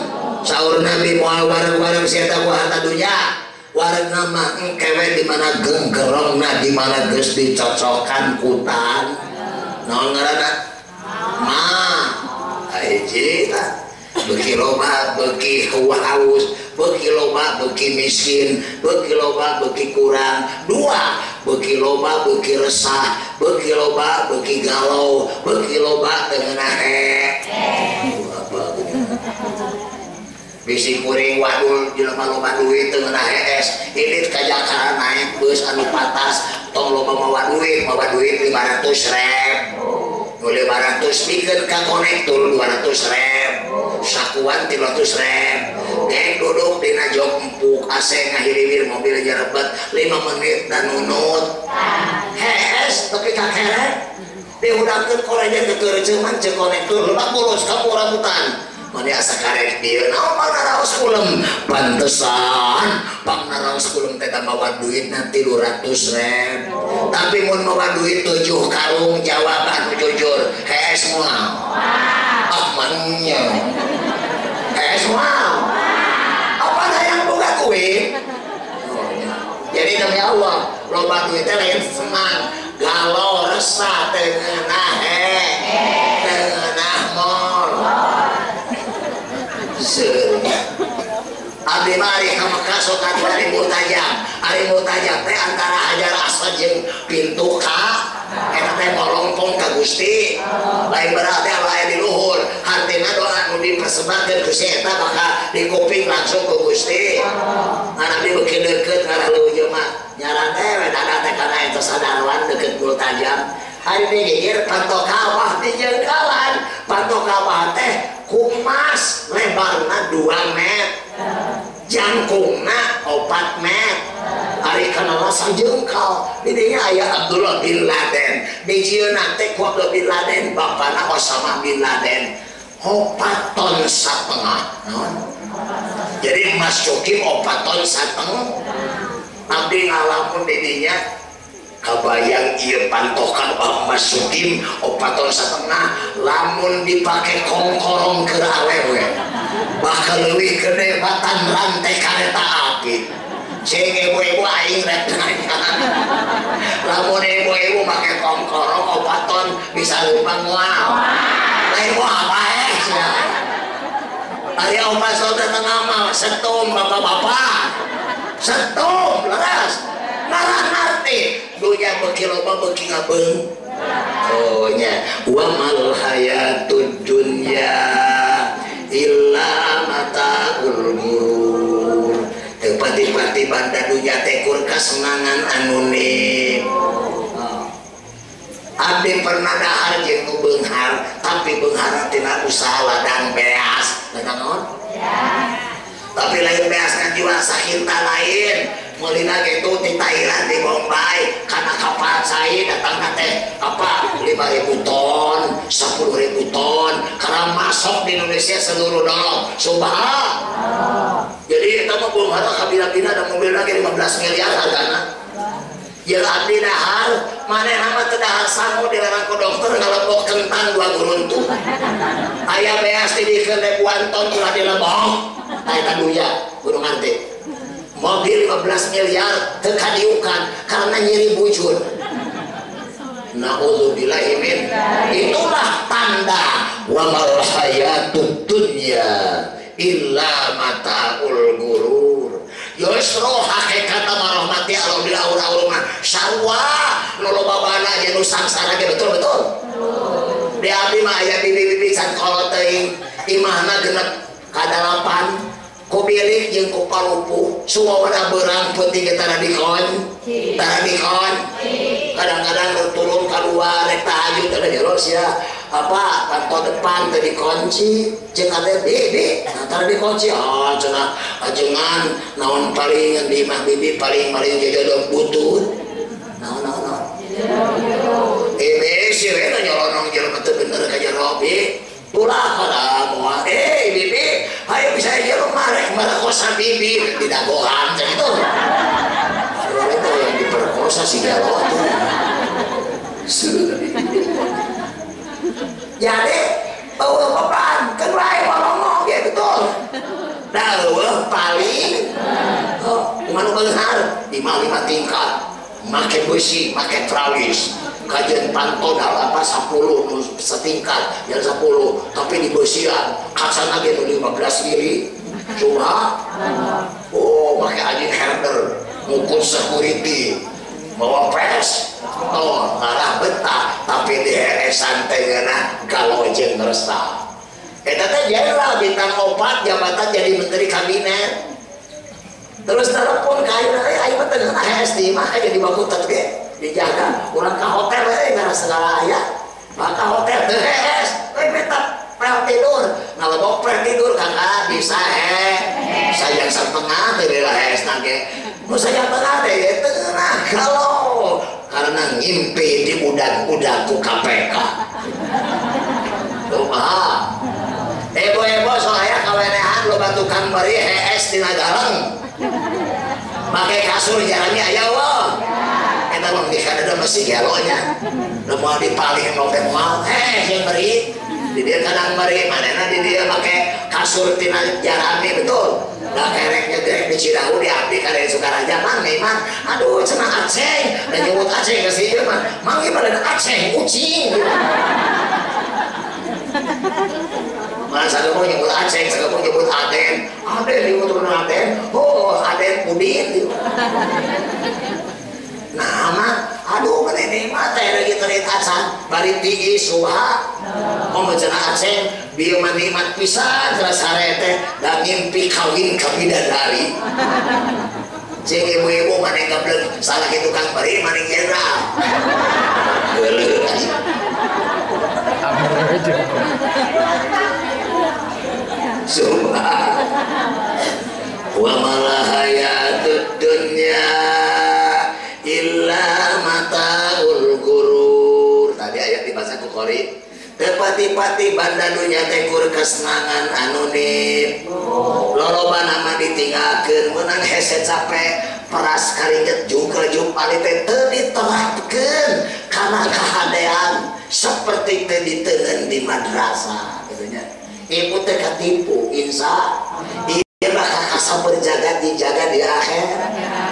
saur Nabi moal wareng-wareng sia ku harta dunya warengna mah engkewe di mana genggerongna di mana geus dicocokan kutan naon ngaranna ma hiji tah beuki loba beuki haus beuki loba beuki miskin beuki loba beuki kurang dua beuki loba beuki resah beuki loba beuki galau beuki loba teu ngeunah apa bisi kuring wadul jelema loba duit teu ngeunah hees indit ka Jakarta naik bus anu patas tong loba mawa duit 500 ribu nu 500 pikeun ka konektur 200 ribu sakuan 300 ribu geng duduk dina jok empuk AC ngahiliwir mobil nyerebet 5 menit dan nunut hees tapi kakeret dihudangkeun koreja kekereuceuman jeung konektur lebak bulus ka rambutan mani asa karek dieu naon pangnaraos kulem pantesan pangnaraos kulem teh mawa duitna 300 ribu tapi mun mawa duit 7 karung jawaban jujur hees moal ah manunya hees moal apa hayang boga duit jadi demi Allah loba duit teh lain senang galau resah teu ngeunah teu ngeunah mol. Abdi mah ari ka Mekah sok kaduan di Multajam. Ari Multajam teh antara Hajar Aswad jeung pintu ka eta teh molong ditempong ka Gusti. Lain berarti Allah di luhur, hartina doa nu dipersembahkeun ku si eta bakal dikuping langsung ku Gusti. Ngan abdi beuki deukeut ngaraleuh ieu mah nyaran teh we dada teh kana eta sadarwan deukeut multajam. Hari digigir panto kawah di jengkalan, panto kawah teh kumas lebarna 2 meter, jangkungna 4 meter. Ari kana rasa jengkal didinya aya Abdullah bin Laden, dijieunna teh ku Abdullah bin Laden bapana Osama bin Laden 4,5 ton. Naon? Jadi Mas Cukim 4,5 ton. Abdi ngalamun didinya kabayang ieu pantokan Mas Sukim 4,5 ton lamun dipake kongkorong keur awewe bakal leuwih gede batan rantai kareta api. Cing ibu-ibu aing rek nanya lamun ibu-ibu make kongkorong 4 ton bisa leumpang moal lain moal bae sia. Ari 4 ton tengah mah setum bapak-bapak setum leres marah ngerti dunya beuki loba beuki ngabeung. Oh nya wa mal hayatud dunya illa mataul ghurur. Teu pati-pati banda dunya teh kur kasenangan anu nim. Abdi pernah dahar jeung nu beunghar, tapi beunghar tina usaha ladang beas. Ladang naon? Tapi lain beas ngajual sakinta lain. Meulina gitu di Thailand di Bombay karena kapal saya datang teh apa 5.000 ton 10.000 ton karena masuk di Indonesia seluruh dolong subhanallah. Jadi kita mau belum ada kabila-bila ada mobil lagi 15 miliar hargana. Ya abdi dahar manehna mah teu dahar sangu dilarang ku dokter ngalebok kentang 2 guruntuh. Aya beas dibikeun ribuan ton ulah dilebok. Tah eta duya kudu ngarti. Mobil 15 miliar teu kadiukan karena nyeri bujur. Nauzubillahi min. Itulah tanda wa mal hayatud dunya illa mataul ghurur. Yusro hakikat marahmati Allah bila aur-aur mah sarua nu loba bana jeung nu sangsara ge betul-betul. Di abdi mah aya bibi-bibi can kolot teuing imahna genep kadalapan ku bilik jeung ku palupuh suwawana beurang peuting ge tara dikunci tara dikunci. Kadang-kadang turun keluar rek tahajud ada jero sia apa panto depan teu dikunci jeung ade bibi nah tara dikunci. Oh cenah ajengan naon paling di imah bibi paling paling jodoh butut naon naon naon si we nyolonong jelema teu bener ka jero bi ulah kada moal bibi ayo bisa jero marek merkosa bibi didagohan cek itu. Aduh itu yang diperkosa si gelo tuh. Jadi eueuh beban keun wae ngomong ge betul. Da eueuh paling oh manu beunghar di mah 5 tingkat make besi make tralis kajian panto dalam apa 10 setingkat yang 10 tapi di besian kacana ge nu 15 mili cuma oh make anjing herder ngukur security bawa pes oh ngarah betah tapi di heresan teh ngeunah galau jeung resah eta teh jenderal bintang 4 jabatan jadi menteri kabinet terus telepon ka ayeuna aing mah teu ngeunah hees di imah jadi bakutet ge dijaga urang ka hotel we ngarah segala aya maka hotel teu hees we meta pel tidur ngalebok pel tidur kakak bisa he sayang setengah teu lila hees na ge nu sayang tengah teh teu ngeunah galau karena ngimpi di udag-udag ku KPK kumaha ebo-ebo soalnya kawenehan loba tukang beri hees dina galeng make kasur jarami aya wah eta mah dikadada masih gelonya nu moal dipaling nu teh moal yang beri di dia kadang beri manehna di dia make kasur tina jarami betul da kereknya gerek di Cidahu di abdi ka dari Sukaraja mang iman aduh cenah aceng da nyebut aceng ka si ieu mah mang ieu mah aceng ucing mana sageupeung nyebut aceng sageupeung nyebut Aden Aden nyebut Aden oh Aden Udin nah mah Aduh meni nikmat teh lagi terit acan bari tiis subha. Komo cenah aceng bieu mah nikmat pisan sare teh da ngimpi kawin ka bidadari. Jeung ibu-ibu maneh gablek salah kitu tukang bari maneh jenderal. Geuleuh. Subhan wa mal hayatud dunya illa mataul gurur. Tadi ayat dibaca ku qori. Teu pati-pati banda dunya teh kur kesenangan anu nip. Lolobana mah ditinggalkeun meunang hese capek peras karinget jungkel jumpali teh teu diterapkeun kana kahadean seperti teu diteungeun di madrasah kitu nya. Ibu teh katipu insya ieu bakal kasabeur jaga dijaga di akhir.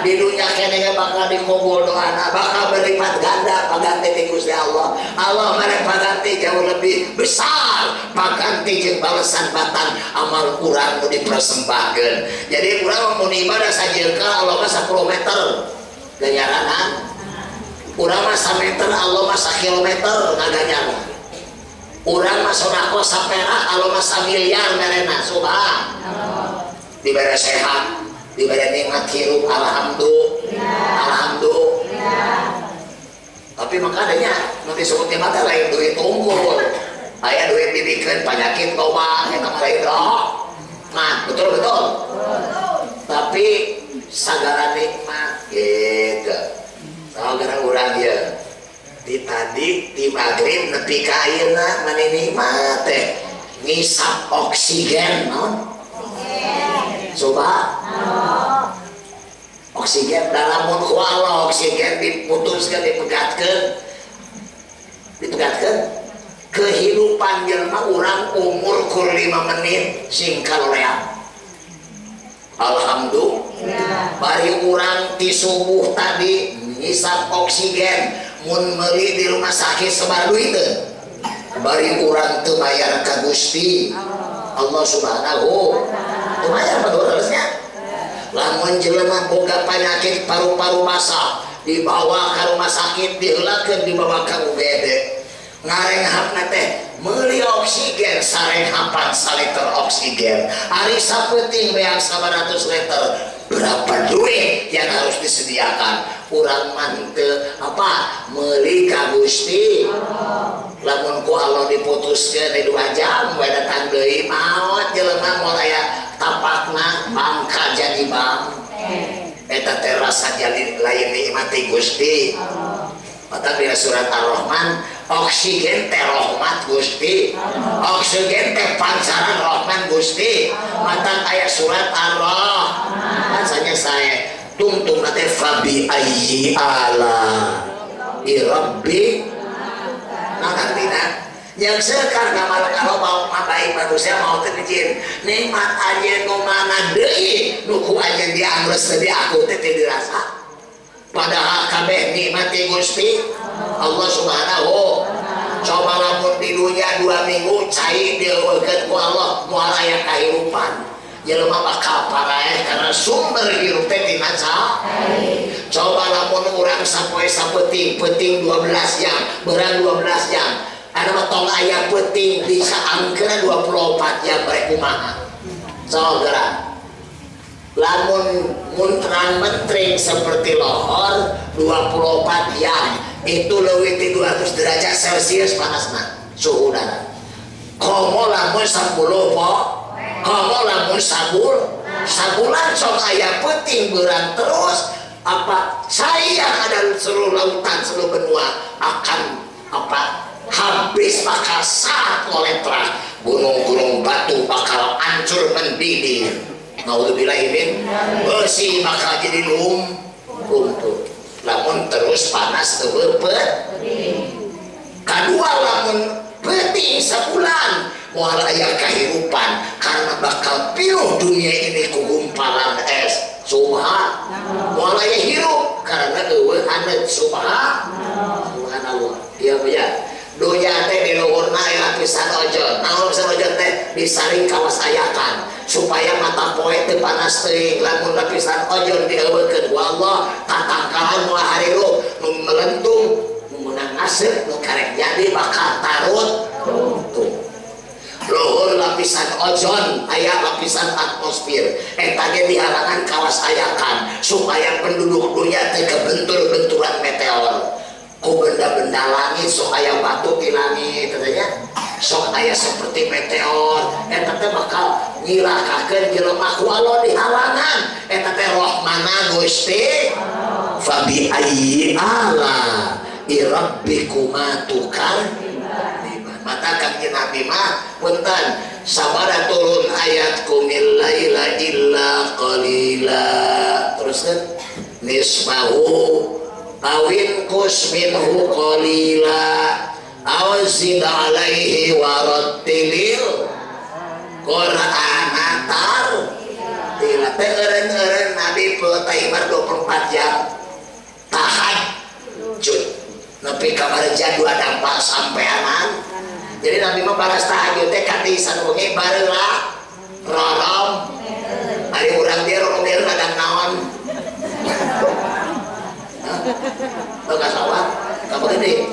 Di dunia kene bakal dikabul doana, bakal berlipat ganda paganti ti Gusti Allah. Allah mere paganti jauh lebih besar paganti jeung balesan batan amal urang nu dipersembahkeun. Jadi urang mun ibadah sajeungkal Allah mah 10 meter ganyaranan. Urang mah 1 meter Allah mah 1 kilometer ngaganyaran. Urang mah sedekah saperak Allah mah samiliar merena subhanallah. Dibere sehat, diberi nikmat hirup, alhamdulillah, alhamdulillah. Tapi makanya nanti sebut nikmat lain duit unggul, aya duit dibikin penyakit loba, eta mah lain rahmat, betul betul. Tapi sagala nikmat gitu, sagala urang ya. Di tadi di maghrib nepi ka ayeuna mani nikmat teh ngisap oksigen naon? Coba oksigen dalam mun ku Allah oksigen diputuskan dipegatkeun dipegatkeun kehidupan jelema urang umur kur 5 menit sing kaloream. Alhamdulillah bari urang ti subuh tadi ngisap oksigen mun meuli di rumah sakit sabaraha duit teu bari urang teu bayar ka Gusti Allah Subhanahu lumayan harusnya. Lamun jelema boga penyakit paru-paru basah dibawa ke rumah sakit diheulakeun dibawa ke UGD ngarenghapna teh meuli oksigen sarenghapan saliter oksigen ari sapeuting beak 100 liter berapa duit yang harus disediakan urang mah teu apa meuli ka Gusti. Lamun ku Allah diputuskeun di 2 jam we datang deui maot jelema moal aya tapakna bangka jadi bang eta teh rasa jadi lain nikmat ti Gusti. Mata dina surat Ar-Rahman oksigen teh rahmat Gusti, oksigen teh pancaran rahmat Gusti. Mata aya surat Ar-Rahman sanya saya tungtung teh fabi ayyi ala rabbi nah artina yang sekarang kalau mau baik manusia mau terjin nikmat aja nu mana deui nu ku aja diangreus teh aku teh teu dirasa padahal kabeh nikmat ti Gusti Allah Subhanahu. Coba lamun di dunia 2 minggu cai dieuweuhkeun ku Allah moal aya kahirupan jelema bakal paraeh karena sumber hirup teh tina cai. Coba lamun urang sapoe sapeuting peuting 12 jam beurang 12 jam anu mah tong aya peuting disaangkeun 24 jam barek kumaha sok geura. Lamun mun terang mentring seperti lohor 24 jam itu leuwih ti 200 derajat Celcius panasna suhu udara. Komo lamun 10 po komo lamun sabulan sok aya peuting beurang terus apa saya ada seluruh lautan seluruh benua akan apa habis bakal saat koletra gunung-gunung batu bakal hancur mendidih. Naudzubillahi min besi bakal jadi lumpuh lamun terus panas teu kadua lamun peuting sabulan moal aya kahirupan karena bakal pinuh dunia ini ku gumpalan es. Subhanallah moal aya hirup karena eueuh haneut. Subhanallah. Ieu ya dunya teh di luhurna aya lapisan ozon. Naon lapisan ozon teh disaring kawas ayakan supaya mata poe teu panas teuing lamun lapisan ozon dieuweukeun ku Allah tatangkalan moal harirup nu melentung nu meunang aseup nu karek jadi bakal tarut tuh. Luhur lapisan ozon aya lapisan atmosfer eta ge dihalangan kawas ayakan supaya penduduk dunia teu kebentur-benturan meteor ku benda-benda langit sok aya batu di langit katanya sok aya seperti meteor eta teh bakal nyilakakeun jelema ku Allah dihalangan eta teh rahmana Gusti fa bi ayyi ala rabbikuma tukar. Mata kanjeng Nabi mah punten sabada turun ayat kumil laila illa qalila terus kan nisfahu awin qus minhu qalila aw zid alaihi warattilil qur'ana tartila. Teh eureun-eureun Nabi full timer 24 jam tahajud nepi ka bareja dua dampak sampeanan. Jadi Nabi mah baras tahajud teh katisan wengi bareula rorom. Ari urang dia rorom dia ladang naon. Hah? Ka sawah, ka gede.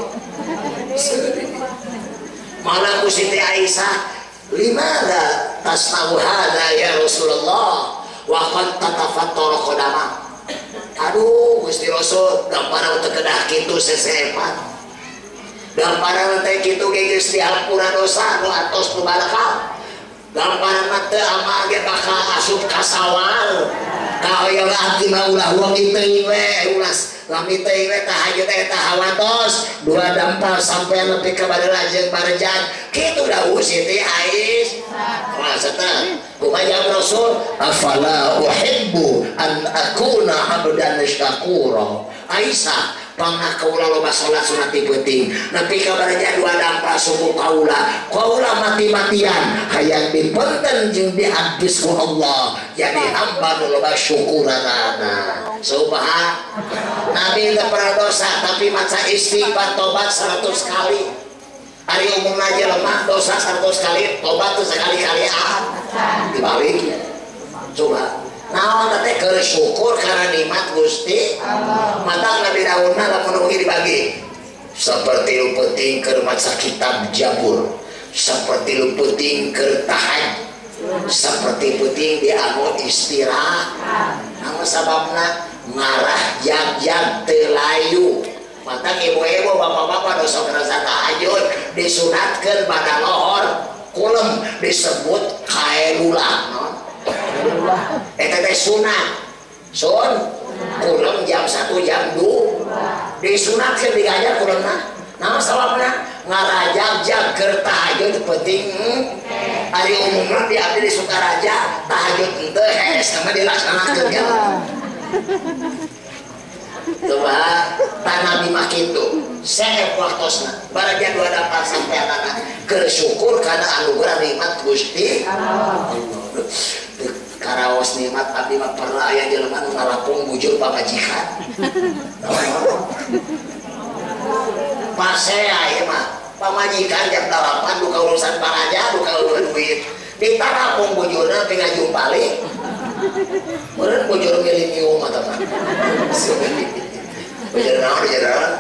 Malah ku Siti Aisyah, "Limadza tasna'u hadza ya Rasulullah wa qad tatafattara qadama." Aduh, Gusti Rasul, gambaran teu kedah kitu sesepan. Gamparan teh kitu ge geus dihampura dosa nu atos nu barakah. Gamparan mah teu amal ge bakal asup ka sawal. Kahoyong abdi mah ulah wengi teuing we, ulah lami teuing we tahajud eta hawatos dua dampal sampai nepi ka bareula jeung barejan. Kitu dawuh Siti Aisyah. Maksudna kumaha jawab Rasul? Afala uhibbu an akuna abdan syakura. Aisyah pangna kaula loba salat sunat ti peuting nepi ka bareja dua dampal suku kaula kaula mati-matian hayang dipenten jeung diabdis ku Allah jadi hamba nu loba syukuranana. Subhan Nabi teu pernah dosa tapi maca istighfar tobat 100 kali. Ari umumna jelema dosa 100 kali tobat teu sekali-kali ah dibalik. Coba naon teh keur syukur karena nikmat Gusti Allah. Mata Nabi Daud mah lamun wengi dibagi seperti lu penting keur maca kitab Jabur, seperti lu penting keur tahajud, seperti penting dianggo istirahat. Naon sababna ngarah jag-jag teu layu. Mata ibu-ibu bapak-bapak dosa kerasa tahajud disunatkeun pada lohor kulem disebut kailulah. Eta teh sunat. Sun kulem jam 1 jam 2 disunatkeun digajar kulemna. Naon sababna? Ngarajag-jag keur tahajud penting. Ari umumna di abdi di Sukaraja tahajud henteu hees sama dilaksanakeun kan. Coba tanah mah kitu. Seep waktosna baraja dua dapat sampeanana keur syukur kana anugerah nikmat Gusti Allah. Karaos nikmat abdi mah pernah aya jelema nu ngalapung bujur pamajikan. Pasea ieu mah pamajikan jam 8 duka urusan paraja duka urusan duit. Ditarapung bujurna teh ngajumpalik. Meureun bujur milenium mah tah. Bujur naon bujur naon?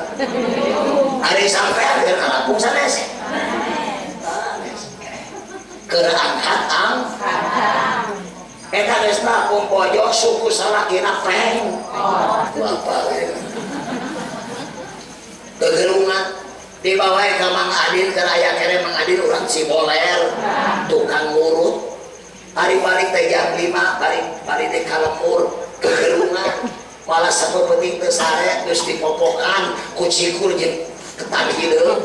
Ari sampean keur ngalapung sanes. Sanes. Keur angkat angkat. Eta geus lapung pojok suku salakina peng. Apa kegerungan dibawa ka Mang Adin keur aya kere Mang Adin urang Ciboler tukang ngurut. Hari balik teh jam 5 balik balik teh ka lembur kegerungan malah sapepenting teu sare geus dipopokan ku cikur jeung ketan hideung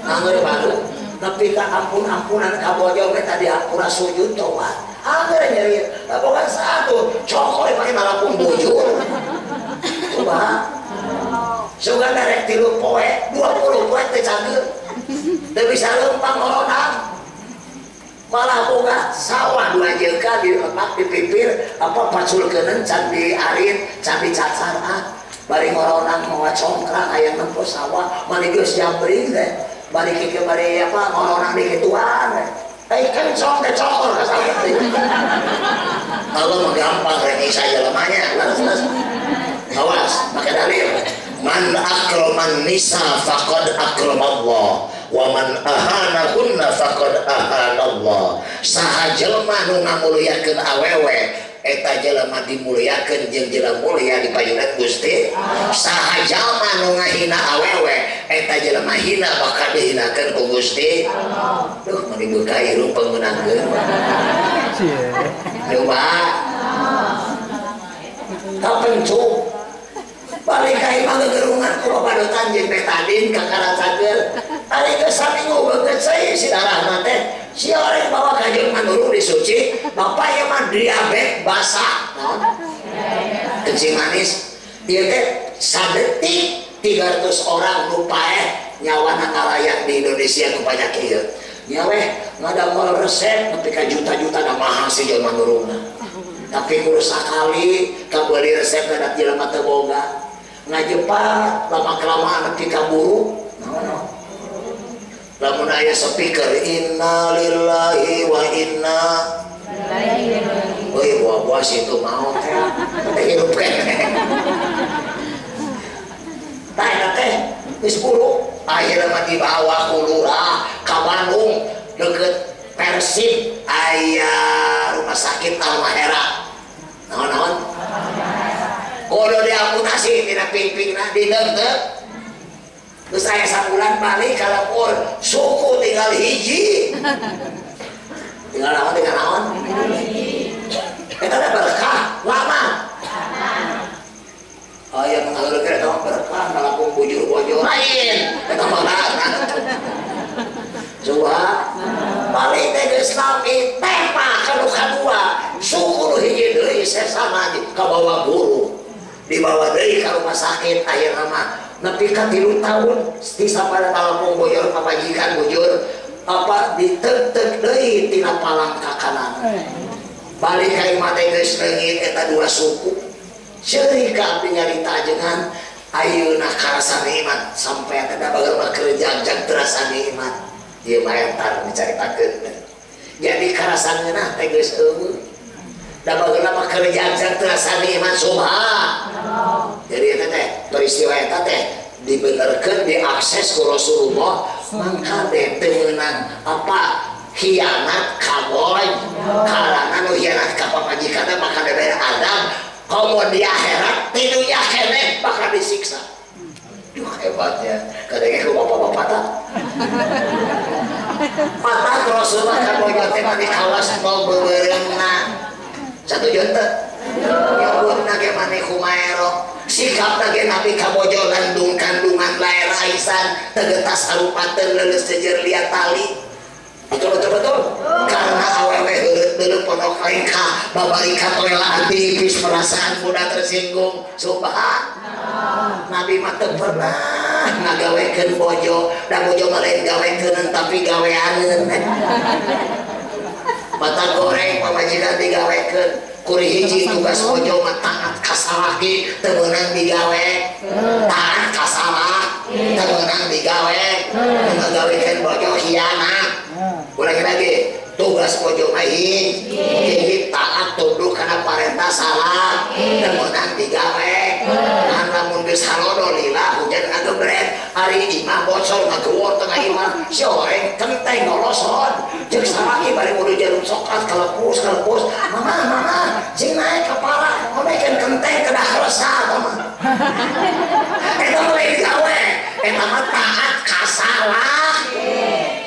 angeur baru nepi ka ampun-ampunan ka bojo we tadi hampura sujud tobat angeur nyeri bukan satu cokor pake malapung bujur coba sugan rek 3 poe 20 poe teh cageur teu bisa leumpang horonang malah boga sawah 2 jengka di lemak di pipir apa pacul keuneun can diarit can dicacar ah bari ngoronang mawa congkrang aya nempo sawah mani geus jambring teh bari kieu bari apa ngoronang di kituan teh Ai kencong teh cokor ka saeutik. Allah mah gampang rek nyiksa jelemanya. Leres. Awas, make dalil. Man akraman nisa faqad akramallah wa man ahanahunna faqad ahanallah. Saha jelema nu ngamulyakeun awewe eta jelema dimulyakeun jeung jelema mulya di payunan Gusti. Saha jalma nu ngahina awewe eta jelema hina bakal dihinakeun ku Gusti. Duh mani beukah hirup pangeunangkeun. Coba kapencu balik ka imah gegerungan ku babadotan jeung betadin ka karacakeun. Ari geus saminggu beungeut cai si darahna teh. Si orang bawa ka jelema nurung disuci, bapak ieu mah diabetes basah. Naon? Kencing manis. Ieu teh sadetik 300 orang nu paeh nyawana ngalayak di Indonesia ku panyakit ieu. Nya weh ngadamel resep nepi ka juta-juta da mahal si jelema nurungna. Tapi kudu sakali kabeuli resep da jelema teu boga. Ngajepat lama kelamaan nepi ka buru. Naon? Lamun aya speaker innalillahi wa inna ilaihi raji'un. Euy buah-buah situ maot teh hirup keneh. Tah eta teh geus buru akhirna mah dibawa ku lurah ka Bandung deukeut Persib aya rumah sakit Almahera. Naon-naon? Kudu diamputasi tina pingpingna dineuteup. Terus saya sabulan balik ka lembur, suku tinggal hiji. Tinggal naon, tinggal naon? Eta teh berkah lama. Oh ya mengalurkeun eta mah berkah malapung bujur bojo lain. Eta mah laknat. Coba balik teh geus lami tepa ka nu kadua, suku nu hiji deui sesama kabawa buru. Dibawa deui ka rumah sakit akhirna mah nepi ka 3 tahun di sapada talapung bojor pamajikan bujur apa ditek-tek deui tina palang ka kanan. Balik ka imah teh geus leungit eta dua suku. Ceuri ka abdi nyarita ajengan ayeuna karasa nikmat sampai eta da bageul mah keur jag-jag terasa nikmat. Ieu mah entar dicaritakeun. Jadi karasa ngeunah teh geus eueuh. Da bageul mah keur jag-jag terasa nikmat subhanallah. Jadi eta teh peristiwa eta teh dibenerkeun diakses ku Rasulullah mangka teh teu meunang apa hianat ka boy karana nu hianat ka pamajikan teh bakal dibere azab komo di akhirat ti dunya keneh bakal disiksa. Duh hebatnya kadenge ku bapak-bapak tah. Patah Rasulullah ka boy teh mani kawas mau beureungna. Satuju teu? Nyebutna ge mani kumaero. Sikapna ge Nabi ka bojo landung kandungan laer aisan tegetas harupateun leuleus jejer liat tali. Betul betul betul. Karena awewe heureut deuleu pondok lengkah babari ka toela tipis perasaan mudah tersinggung. Subhanallah. Nabi mah teu pernah ngagawekeun bojo, da bojo mah lain gawekeun tapi gaweaneun. Mata goreng pamajikan digawekeun. Kuri hiji tugas bojo mah taat ka salaki teu meunang digawe. Taat ka salaki teu meunang digawe. Nu ngagawekeun bojo hianat. Ulangi lagi, tugas bojo mah hiji taat tunduk kana parentah salaki teu meunang digawe. Ngan lamun geus halodo lila hujan ngagebret ari imah bocor ngagewor tengah imah si oreng kenteng nolosot jeung salaki bari kudu jarum sokrat kalepus kalepus mama mama cing naik kepala ngomekeun kenteng kedah resah eta mah eta mah lain digawe eta mah taat ka salaki.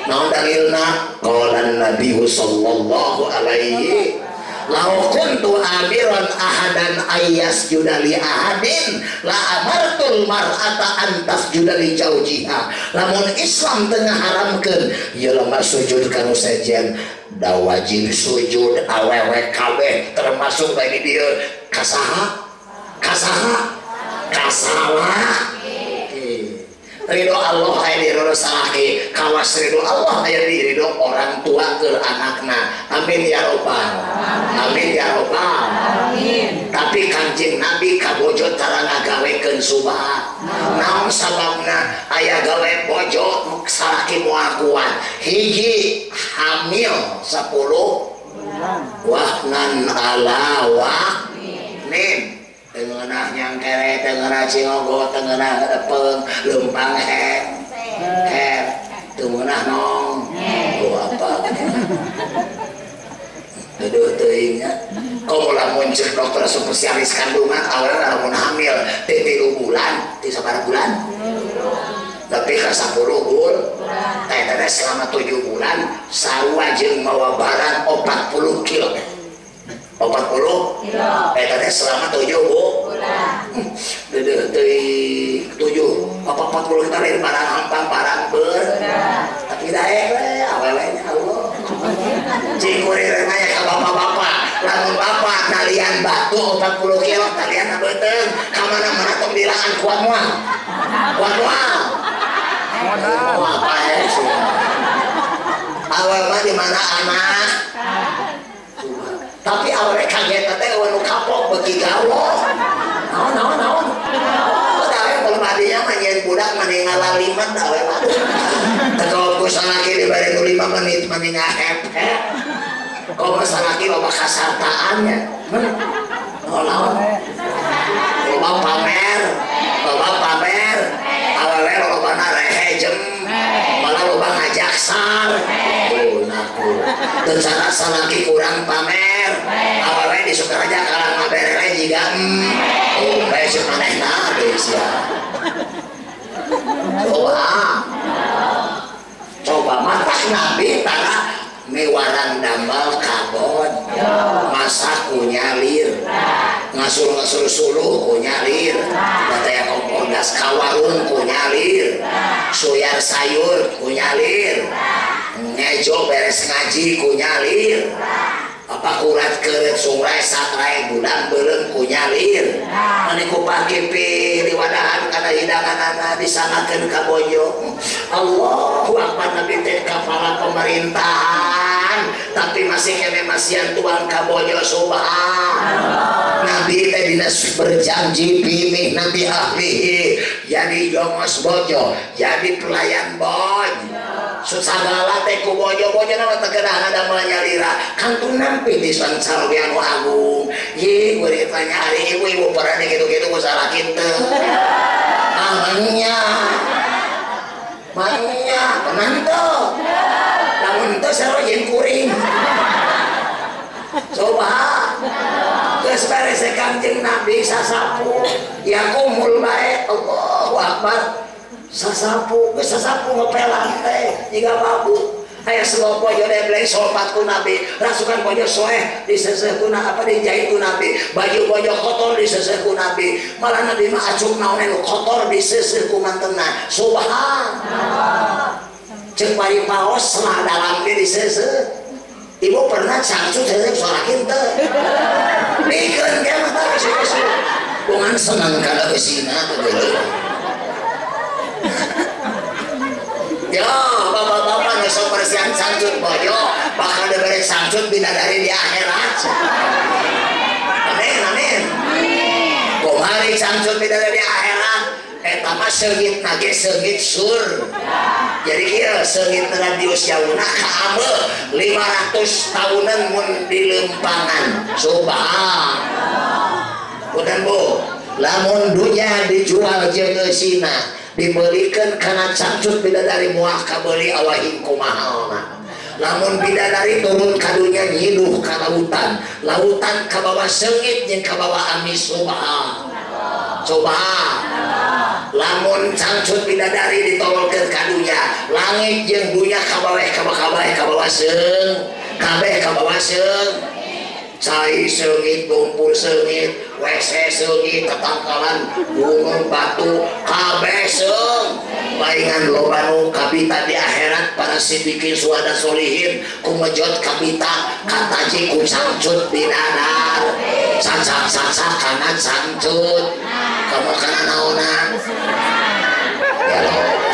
Naon dalilna? Qala Nabi sallallahu alaihi Lau kuntu amiran ahadan ayyas judali ahadin la amartul mar'ata an tasjuda li jaujiha. Lamun Islam tengah haramkeun jelema sujud kanu sejen da wajib sujud awewe kabeh termasuk bagi dieu kasaha kasaha kasalah. Ridho Allah aya di ridho salaki, kawas ridho Allah aya di ridho orang tua ke anakna. Amin ya robbal. Amin ya robbal. Amin. Tapi Kangjeng Nabi kabojo tara ngagawekeun subah. Naon sababna aya gawe bojo salaki moal kuat. Hiji hamil 10 bulan. Wahnan ala wahnin. Tengenah nyangkere, tengenah cingogo, tengenah kedepeng, lempang hek, hek, tengenah nong, oh apa? Aduh teuing nya. Komo lamun ceuk dokter spesialis kandungan awalna lamun hamil teh 3 bulan, teh sabaraha bulan? Tapi ka 10 bulan, teh teh selama 7 bulan sarua jeung mawa barang 40 kilo. 40 kilo. Eta teh selama 7 bulan. Deudeuh teuing 7 apa 40 kita lain barang hampang barang ber. Tapi daek we awewe nya Allah. Cing kuring nanya ka bapak-bapak, lamun bapak talian batu 40 kilo talian beuteung ka mana-mana tong dilaan kuat moal. Kuat moal. Moal pae sih. Awewe mah di mana anak? Tapi awalnya kaget teh nu kapok beuki gawo. Naon naon naon. Oh dawe kalau madinya mah nyeun budak mani ngalalimet awe mah. Teu ku salaki dibere nu 5 menit mani ngahep-hep. Komo salaki loba kasartaannya. Naon naon. Loba pamer, loba pamer. Awewe lobana rehejem. Malah loba ngajaksar. Teu salah salaki kurang pamer. Awewe di Sukaraja kalah ngaberere jiga oh bae si manehna deui sia. Coba. Coba matak Nabi tara miwarang damel kabon. Masak ku nyalir. Ngasur-ngasur suluh ku nyalir. Dataya kompor gas ka warung ku nyalir. Suyar sayur ku nyalir. Ngejo beres ngaji ku nyalir. Apa kurat keureut sungrai satrai bulan beuleum ku nyalir. Mani ku pakipi diwadahan kana hidanganana disanakeun ka bojo. Allahu akbar Nabi teh kepala pemerintahan tapi masih kene masihan tuang ka bojo subhanallah. Nabi teh dina berjanji pimih Nabi ahlihi jadi jongos bojo, jadi pelayan bojo. Sagala teh ku bojo-bojo na teu kedah ngadamel nyalira kantun nampi di sangsara anu agung. Ye kuring tanya ari ibu-ibu parane kitu-kitu ku salaki teu. Ah manya. Manya tenang teu. Lamun teu sarua jeung kuring. Coba geus beres Kangjeng Nabi sasapu ya kumul bae Allahu Akbar. Sasapu, geus sasapu ngepelan teh jiga babu. Aya selop bojo debleng sopat ku Nabi, rasukan bojo soeh diseseh ku apa dijahit ku Nabi, baju bojo kotor diseseh ku Nabi, malah Nabi mah acuk naon nu kotor diseseh ku mantena. Subhanallah. Ceuk bari paos lah dalam ge diseseh. Ibu pernah cangcut seseh sorakin teu. Mikeun ge mah tah geus-geus. Bungan seneng kana eusina teh deui. Ya, bapak-bapak nu sok bersihan sangcut bojo, bakal diberi sangcut bidadari di akhirat. Amin, amin. Kumari sangcut bidadari di akhirat, eta mah seungit nage seungit sur. Jadi kieu seungit na di usia una ka ame 500 tahunan mun dilempangan. Subhanallah. Punten Bu, lamun dunya dijual jeung eusina dibelikan karena cangcut bidadari muah kabeli awahing kumahalna. Lamun bidadari turun kadunya nyiduh ka lautan, lautan kabawa seungit jeung kabawa amis. Subhanallah. Coba lamun cangcut bidadari ditololkeun kadunya, langit jeung dunya kabaweh kabakabeh kabawa seung, kabeh kabawa seung. Cai seungit, lumpur seungit, WC seungit, tetangkalan gunung batu kabeh seung. Paingan loba nu kabita di akhirat para sidikin suada solihin kumejot kabita kataji ku cangcut bidadar. Cacak-cacak kana cangcut. Kamu kana naona? Ya Allah.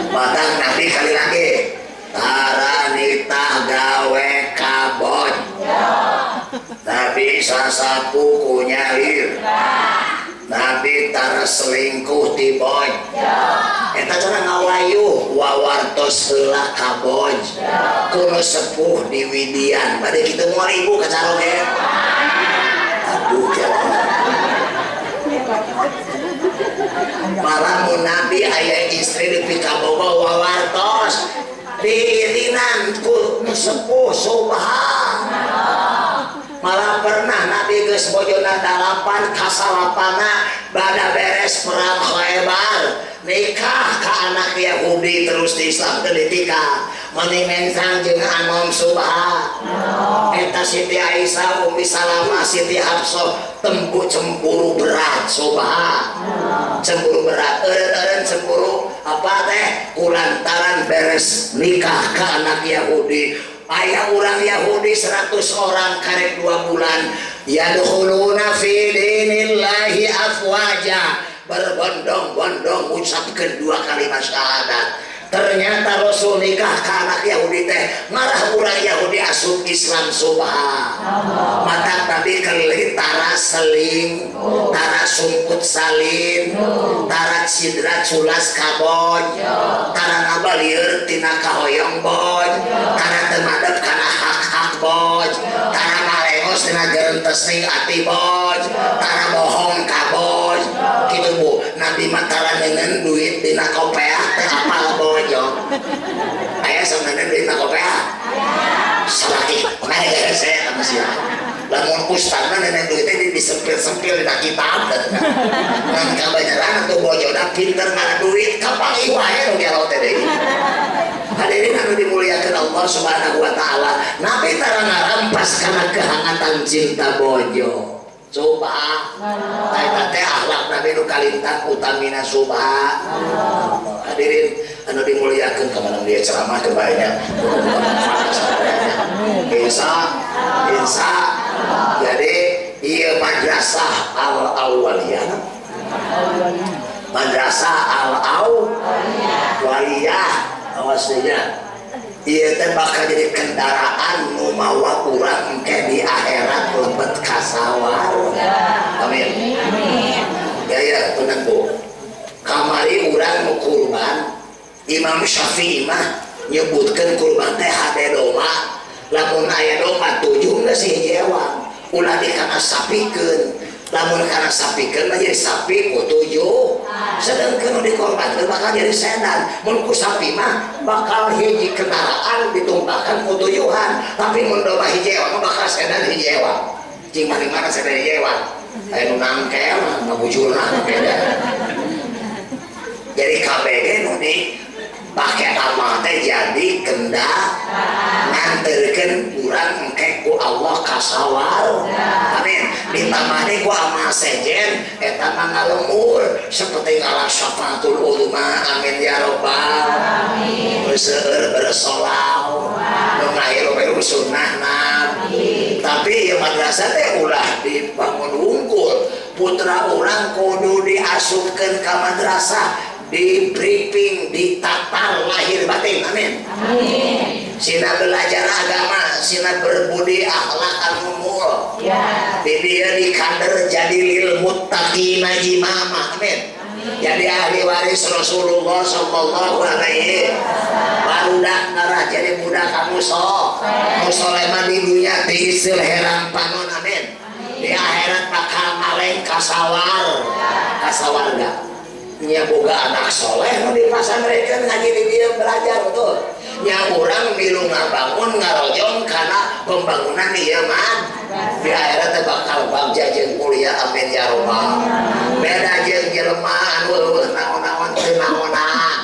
Batang Nabi kali lagi tara nitah gawe kabon. Nabi sasapu ku nyahir. Nabi tara selingkuh ti boj. Eta cenah ngawayuh wawartos heula ka boj. Kuno sepuh di widian. Bade kitu moal ibu ka caroge. Aduh ya. Malah mun Nabi aya istri dipikabogoh wawartos diirinan ku nu sepuh subhanallah. Malah pernah Nabi geus bojona 8 kasalapana bada beres perang Khaibar nikah ka anak Yahudi terus diislamkeun ditikah meni mensang jeung anom subhanallah. Eta Siti Aisyah, Ummi Salamah, Siti Hafsah tembu cemburu berat subhanallah. Cemburu berat eureun-eureun cemburu apa teh kulantaran beres nikah ka anak Yahudi. Ayah orang Yahudi 100 orang karek 2 bulan yadkhuluna fi dinillahi afwaja berbondong-bondong ucapkeun 2 kalimat syahadat. Ternyata Rasul nikah ka anak Yahudi teh marah urang Yahudi asup Islam subhanallah. Mata Nabi kelit tara seling, tara sumput salin, tara cidra culas kaboj, tara ngabalieur tina kahoyong boj, tara teu madep kana hak-hak boj, tara ngalengos tina gerentesning ati boj, tara bohong ka boj. Kitu Bu, Nabi mah tara neuneun duit dina kopeah teh apal boj. Aya sampeyan duit na kopeah? Salaki mere saya sama sia. Lamun ustadna nenek duitnya disempil-sempil dina kitab. Ngan kabanyaran atuh bojona pinter ngala duit kapanggih wae nu gelo teh deui. Hadirin anu dimuliakeun Allah Subhanahu wa taala, Nabi tara ngarampas kana kehangatan cinta bojo. Subhanallah. Eta teh akhlak Nabi nu kalintang utamina subhanallah. Hadirin anu dimuliakeun kamana dia ceramah kebanyak. Insya insya. Jadi ieu madrasah al-awwaliyah. Madrasah al-awwaliyah awasnya. Ieu teh bakal jadi kendaraan nu mawa urang engke di akhirat lebet ka sawarga. Amin. Ya ya tenang Bu. Kamari urang nu kurban, Imam Syafi'i mah nyebutkeun kurban teh hade domba. Lamun aya domba 7 geus hiji ewang. Ulah dikana sapikeun. Lamun kana sapikeun mah jadi sapi ku 7. Sedangkan nu dikorbankeun bakal jadi sedan. Mun ku sapi mah bakal hiji kendaraan ditumpahkan ku 7-an. Tapi mun domba hiji ewang mah bakal sedan hiji ewang. Cing mana-mana sedan hiji ewang. Aya nu nangkel ngabujurna beda. Jadi KBG nu dipake amal teh jadi kendaraan nganterkeun urang engke ku Allah ka sawarga. Amin. Ditambah deui ku amal sejen eta mah ngalembur seperti ngalah syafaatul ulama. Amin ya rabbal alamin. Seueur bersolawat nu ngahirup-hirup sunnah Nabi. Tapi ieu madrasah teh ulah dibangun wungkul. Putra urang kudu diasupkeun ka madrasah, di briefing, ditata lahir batin. Amin. Amin. Sina belajar agama, sina berbudi akhlak anu mulia. Ya. Di dia dikader jadi lil muttaqina imama. Amin. Amin. Jadi ahli waris Rasulullah sallallahu alaihi barudak ngarah jadi budak kamu so. Musoleh mah di dunya tiisil herang panon. Amin. Di akhirat bakal maleng kasawar. Kasawarga. Nya boga anak soleh nu dipasantrenkeun ngaji di dieu belajar betul. Nya urang milu ngabangun ngarojong kana pembangunan ieu mah di akhirat teh bakal bagja jeung mulia. Amin ya rabbal. Beda jeung jelema anu eueuh naon-naon teu naonan.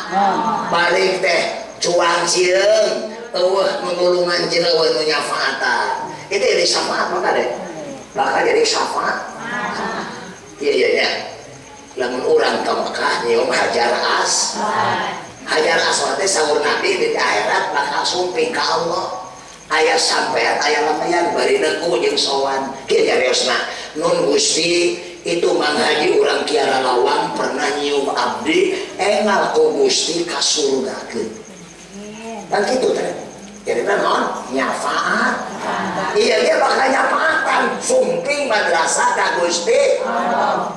Balik teh cuang cieung eueuh nu nulungan jeung eueuh nu nyafaatan. Itu jadi syafaat maka deh. Bakal jadi syafaat. Iya iya nya. Lamun urang ka Mekah nyium Hajar Aswad. Hajar Aswad teh saur Nabi di akhirat bakal sumping ka Allah. Aya sampean aya lamayan bari neku jeung sowan. Kieu nyariosna, "Nun Gusti, Itu Mang Haji urang Kiara Lawang pernah nyium abdi engal ku Gusti ka surgakeun. Kan kitu teh. Jadi naon? Nyafaat. Iya dia bakal nyafaatan sumping madrasah ka Gusti.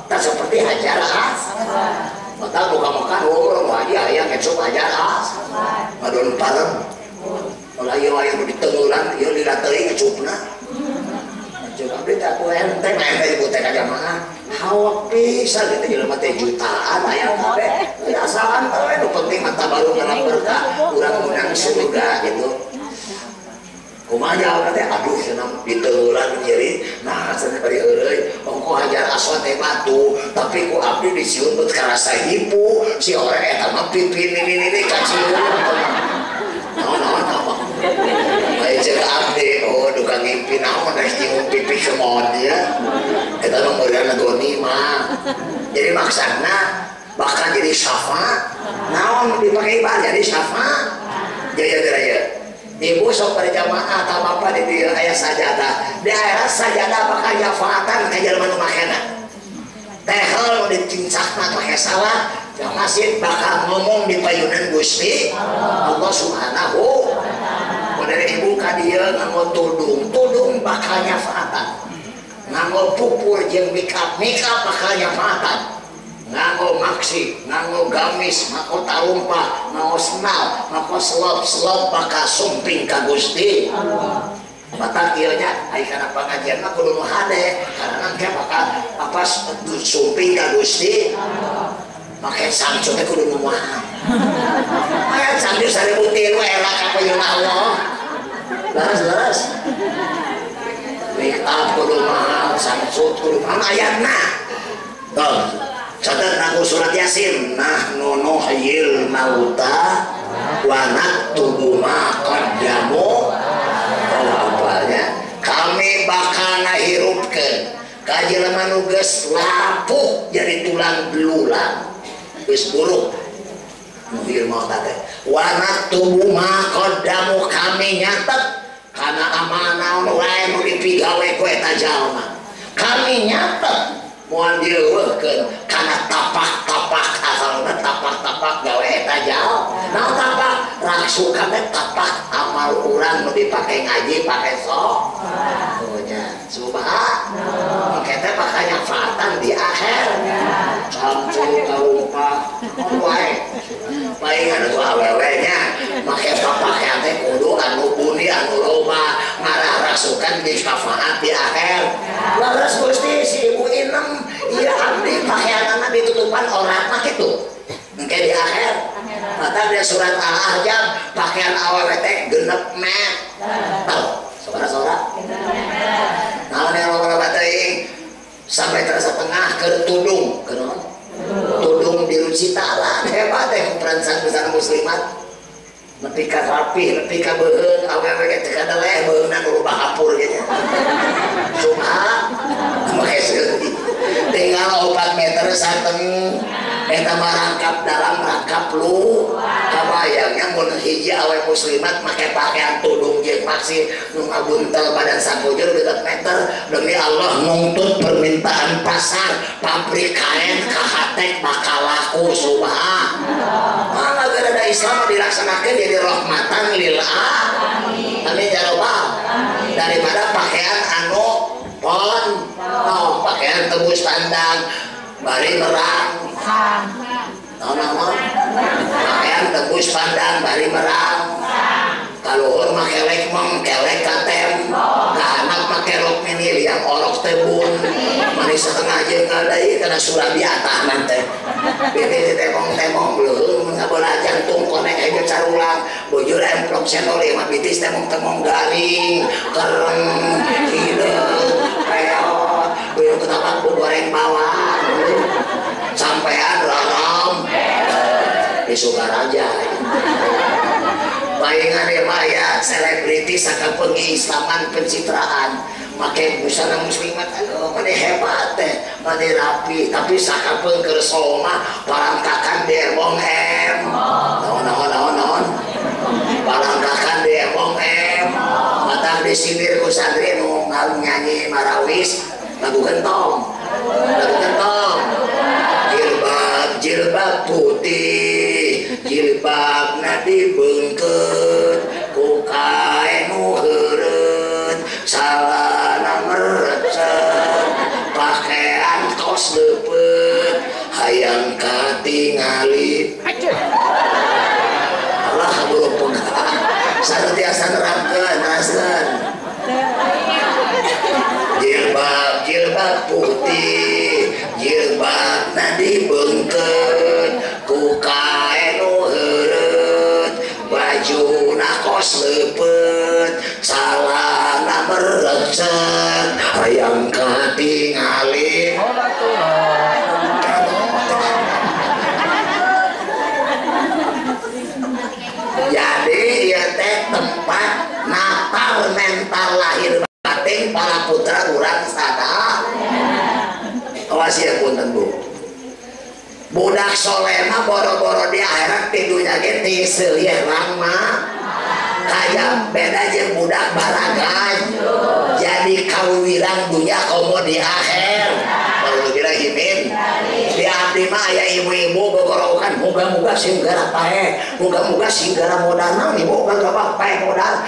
Tak seperti Hajar Aswad. Maka muka-muka urang haji aya ngecup Hajar Aswad. Ngadon parem. Ulah ieu aya nu ditengeulan ieu lila teuing ngecupna. Ngecupna abdi teh aku enteng aya ibu teh ka jamaah. Hawak pisan kitu jelema teh jutaan aya kabeh. Asalan teh nu penting mah tabaruk kana berkah urang meunang surga gitu. Kumaha jawabna teh aduh cenah diteulan nyeri nah cenah bari heureuy ongko Hajar Aswad teh batu tapi ku abdi disiun beut karasa hipu si orang eta mah pipi nini kaciun naon naon naon bae ceuk abdi oh duka ngimpi naon rek nyium pipi kemon ya eta mah meureunna goni mah jadi maksudna bahkan jadi syafaat naon dipake ibadah jadi syafaat jaya jaya. Ibu sok berjamaah atau bapak di dieu aya sajadah. Di daerah sajadah bakal nyafaatan ka jelema nu makena. Tehel nu dicincakna pake salah, masjid bakal ngomong di payunan Gusti Allah Subhanahu wa taala. Mun ibu ka dieu nganggo tudung, tudung bakal nyafaatan. Nganggo pupur jeung makeup, makeup bakal nyafaatan. Nganggo maksi, nganggo gamis, nganggo tarumpa, nganggo senal, nganggo selop, selop bakal sumping ka Gusti. Batak ieu nya ai kana pangajian mah kudu nu hade, karena engke bakal apa sumping ka Gusti. Make samcu teh kudu nu mahal. Aya samcu 1000 tilu elak ka payun Allah. Leres-leres. Make up kudu mahal, samcu kudu mahal ayatna. Tuh. Catat aku surat Yasin nahnu nuhyil mauta wa naktubu ma qaddamu. Oh apalnya kami bakal ngahirupkeun ka jelema nu geus lapuk jadi tulang belulang geus buruk nuhyil mauta teh wa naktubu ma qaddamu kami nyatet kana amal naon wae nu dipigawe ku eta jalma kami nyatet moal dieuweuhkeun kana tapak-tapak asalna tapak-tapak gawe eta jauh. Naon tapak? Raksukan teh tapak amal urang nu dipake ngaji pake sok. Oh nya, subhanallah. Engke teh bakal nyafaatan di akhir. Samcu karupa wae. Palingan atuh awewe nya make papakean teh kudu anu buni anu loba ngarah rasukan di syafaat di akhir. Leres Gusti si ibu inem iya abdi pakaianana ditutupan orang mah kitu. Engke di akhir. Mata dia surat Al-Ahzab pakaian awewe teh 6 meter. Sabaraha-sabaraha? Naon yang loba-loba teuing sampai terasa tengah ke tudung, ke naon? Tudung dirucitalan hebat teh perancang besar muslimat. Nepi ka rapi, nepi ka beuheung, awewe ge teu kadeleh beuheungna nu rubah hapur gitu. Subhan, make seuri. Tinggal 4 meter sateng eta mah rangkap dalam rangkap lu. Kabayangnya mun hiji awe muslimat make pakaian tudung jeung maksi nu ngabuntel badan sakujur 2 meter demi Allah nungtut permintaan pasar pabrik kain kahatek bakal laku subhanallah. Mangga gara Islam dilaksanakeun jadi rahmatan lil alamin. Amin ya robbal. Daripada pakaian anu pon, oh, pakaian tembus pandang bari merang. Naon-naon? Pakaian tembus pandang bari merang. Kaluhur mah kelek mong kelek katem. Kahanap mah kerok mini liang orok tebun. Mani setengah jeung deui kana surabi atahna teh. Bete temong-temong leuheung ngabelah jantung konek hejo carulang. Bujur emplok sendol ieu mah bitis temong-temong garing, kereng, hideung, peot, beureum ketapak goreng bawang. Sampean raram di Sukaraja. Palingan ya maya selebriti sakapeung Islaman pencitraan make busana muslimat aduh mani hebat teh mani rapi tapi sakapeung keur soma parangkakan di emong em naon naon naon naon parangkakan di emong em matang disindir ku santri nu nyanyi marawis lagu gentong. Tong jilbab jilbab putih jilbab na dibeungkeut ku kaen nu heureut salana merecet pakaian kos leupeut hayang katingali Allah kaburu pegah sarutiasa nerangkeun neraskeun jilbab jilbab putih jilbab na dibeungkeut ku kaen nu heureut bajuna kos leupeut salana merecet hayang katingali. Jadi ieu teh tempat natal mental lahir batin para putra urang sadaya. Awas ya punten Bu. Budak soleh mah boro-boro di akhirat tidunya ge ti seuleuh mah. Kaya beda jeung budak baragan. Jadi kawiwirang dunya komo di akhir. Baru bilang himin. Di abdi mah aya ibu-ibu gogorowokan muga-muga sing gara pae, muga-muga sing gara modal naon ibu gak pae modal.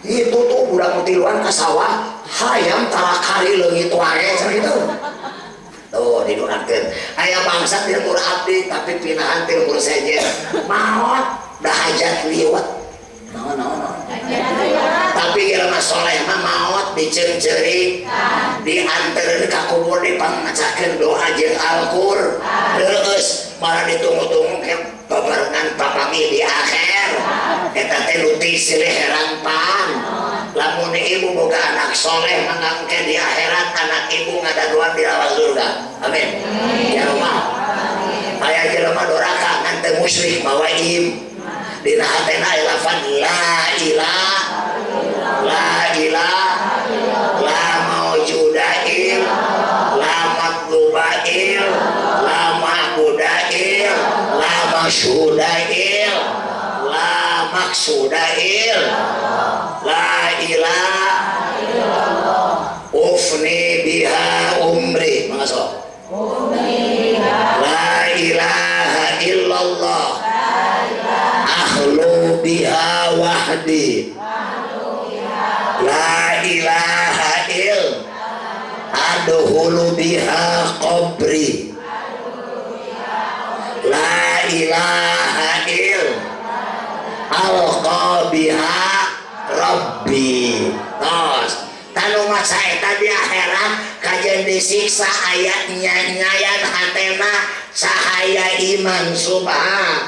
Itu tuh budak mutiluan ka sawah hayam tarakari leungit wae cenah kitu. Tuh didoakeun. Aya bangsa ti lembur abdi tapi pinahan ti lembur sejen. Maot da hajat liwet. Naon naon naon. Tapi jelema soleh mah maot diceungceurik, diantereun ka kubur dipangacakeun doa jeung Al-Qur'an. Leueus malah ditunggu-tunggu ke babarengan papanggih di akhir. Eta teh nu ti silih herang pan. Lamun ibu boga anak soleh mangke di akhirat anak ibu ngadaduan di rawa surga. Amin. Ya Allah. Aya jelema doraka ngan teu musyrik mawa im. Dina hatena aya lafaz la ilaha la ilaha la maujudail la matlubail la ma'budail la masyhudail la maksudail la ilaha ufni biha umri. Mangga sok. La ilaha illallah ahlu biha wahdi la ilaha il adhulu biha qabri la ilaha il alqa biha rabbi. Tos tanu maca eta di akhirat kajen disiksa ayat nyanyayan hatena cahaya iman subhan.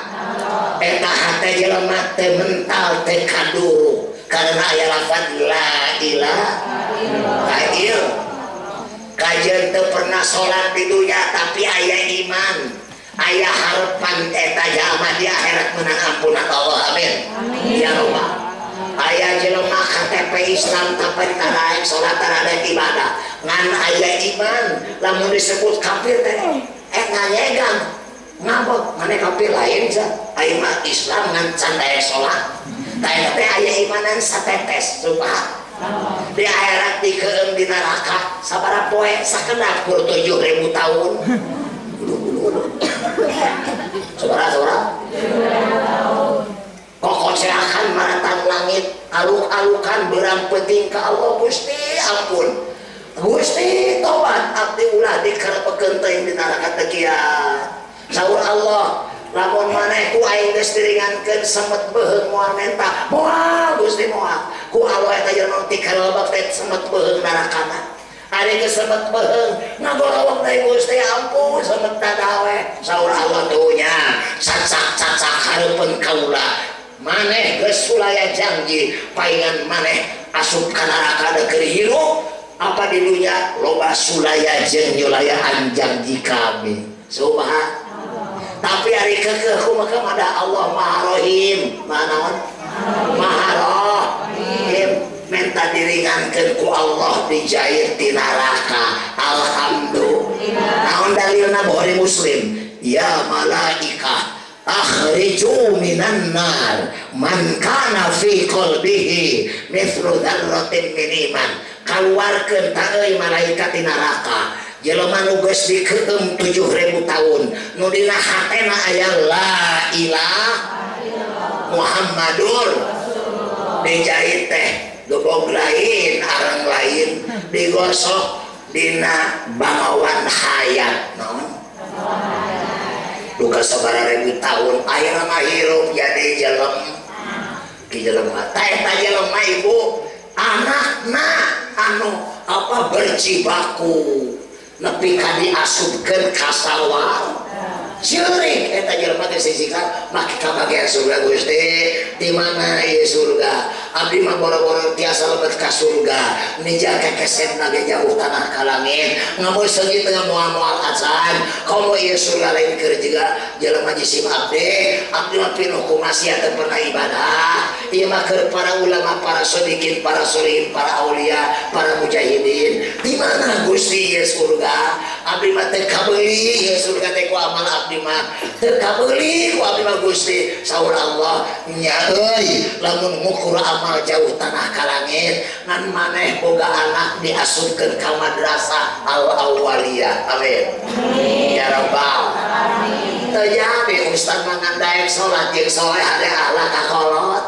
Eta hate jelema teu mental teu kaduru karena aya lafaz la ilaha illallah. Kajen teu pernah salat di dunya tapi aya iman, aya harapan eta jalma di akhirat menang ampunan Allah. Amin. Ya Allah. Aya jelema KTP Islam tapi tara salat tara ibadah ngan aya iman lamun disebut kafir teh nganyegang ngabot mana kafir lain sa aya mah Islam ngan can daya salat tah eta teh aya imanan satetes subhan. Di akhirat dikeum di neraka sabaraha poe sakedap kur 7000 tahun. Sabaraha sabaraha kokoceakan maratan langit aluk-alukan berang penting ka Allah. Gusti ampun Gusti tobat abdi ulah dikerepekeun teuing di neraka teu kiat. Saur Allah lamun maneh ku aing geus diringankeun semet beuheung moal menta moal Gusti moal ku Allah eta jelema ti kalebak teh semet beuheung narakana. Ari geus semet beuheung ngagorowok deui Gusti ampun semet tadawe. Saur Allah tuh nya cacak-cacak hareupeun kaula maneh geus sulaya janji paingan maneh asup ka neraka da keur hirup apa di dunya loba sulaya jeung nyulayaan janji kami. Subhan. Tapi hari kekeh kumaha ada Allah Maha Rahim, Maha naon? Maha Rahim. Minta diringankeun ku Allah dijair ti neraka. Alhamdulillah. Naon dalilna Bukhari Muslim? Ya malaikah akhriju minan nar man kana fi qalbihi mithlu dzarratin min iman. Kaluarkeun ta euy malaikat ti neraka. Jelema nu geus dikeum 7000 tahun nu dina hatena aya la ilaha Muhammadur dijahit teh gebog lain arang lain digosok dina bangawan hayat naon duka sabaraha ribu tahun akhirna mah hirup jadi jelema ki jelema teh eta jelema ibu anakna anu apa berjibaku nepi ka diasupkeun ka sawah ceurik eta jelema teh sisikan make kabagian surga Gusti di mana ieu surga abdi mah boro-boro tiasa lebet ka surga nija kekesetna ge jauh tanah ka langit ngamun seungit teh moal-moal acan komo ieu surga lain keur juga jelema jisim abdi abdi mah pinuh ku maksiat teu pernah ibadah ieu mah keur para ulama para shodikin para sholihin para aulia para mujahidin di mana Gusti ieu surga abdi mah teu kabeuli ieu surga teh ku amal abdi mah teu kabeuli ku abdi mah Gusti saur Allah nya euy lamun ngukur amal jauh tanah ka langit ngan maneh boga anak diasupkeun ka madrasah al awaliyah amin ya rabbal alamin teu jadi ustaz mah ngandaek salat jeung soleh hade akhlak ka kolot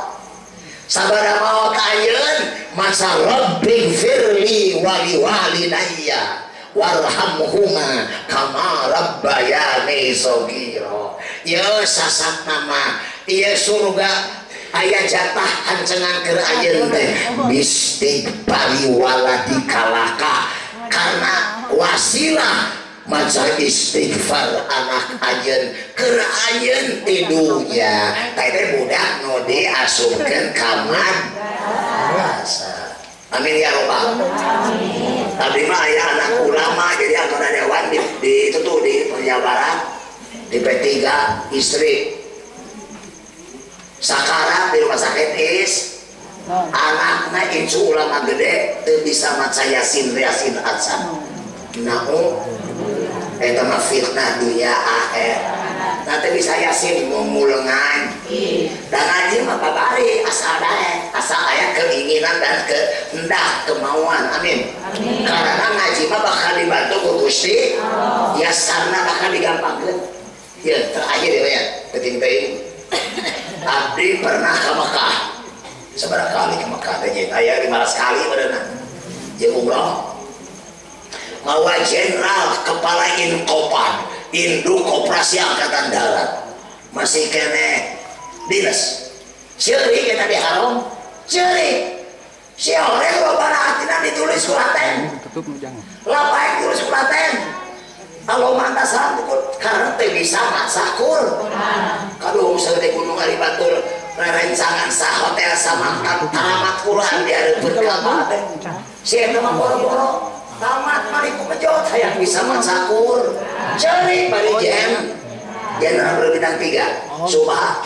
sabaraha maot ayeun masa rabbi firli wali walidayya warhamhuma kama rabbayani shaghira ieu sasat nama ieu surga aya jatah hancengan keur ayeun teh bistighfari waladika laka karena wasilah maca istighfar anak ayeun keur ayeun tidunya teh budak nu diasupkeun ka madrasah. Amin ya robbal alamin. Abdi mah aya anak ulama jadi anggota dewan di itu tuh di Jawa Barat di P3 istri sakarat di rumah sakit is anakna incu ulama gede teu bisa maca yasin yasin acan nau eta mah fitnah dunya akhir nanti bisa yasin ngumulengan dan ngaji mah babari asal daek asal aya keinginan dan kehendak kemauan amin. Amin. Karena ngaji mah bakal dibantu ku Gusti ya sarna bakal digampangkeun ya terakhir ya penting teh abdi pernah ke Mekah sabaraha kali ke Mekah teh aya 500 kali badanna jeung umroh mawa jenderal kepala Inkopan Induk Koperasi Angkatan Darat masih kene dinas ceurik eta di haram ceurik si oreng loba hatina ditulis ku laten lapaek ditulis ku laten kalau mantasan karena teu bisa maca Quran kaduh sagede gunung ari batur rerencangan sa hotel samantan tamat Quran di hareupeun Ka'bah teh si eta mah boro-boro tamat mari ku mejot hayang bisa maca Quran ceurik bari jen jenderal berbintang 3 subah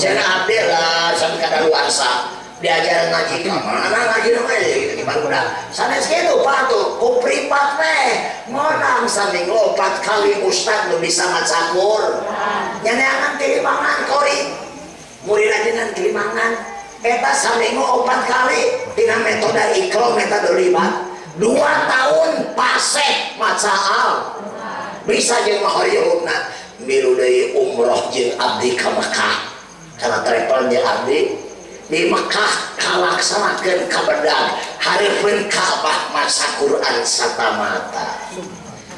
cenah abdi lah sampai kadaluarsa diajar ngaji ka mana ngaji mah gitu barudak sanes kitu Pak tuh ku privat teh monang saminggu 4 kali ustad nu bisa maca Quran nyaneangan tilimangan kori murid ajenan tilimangan eta saminggu 4 kali tina metode ikrom metode libat 2 tahun pasek maca al bisa jeung mahorihuna milu deui umroh jeung abdi ka Mekah karena travel jeung abdi di Mekah kalaksanakeun kabedag hareupeun Ka'bah maca Quran satamata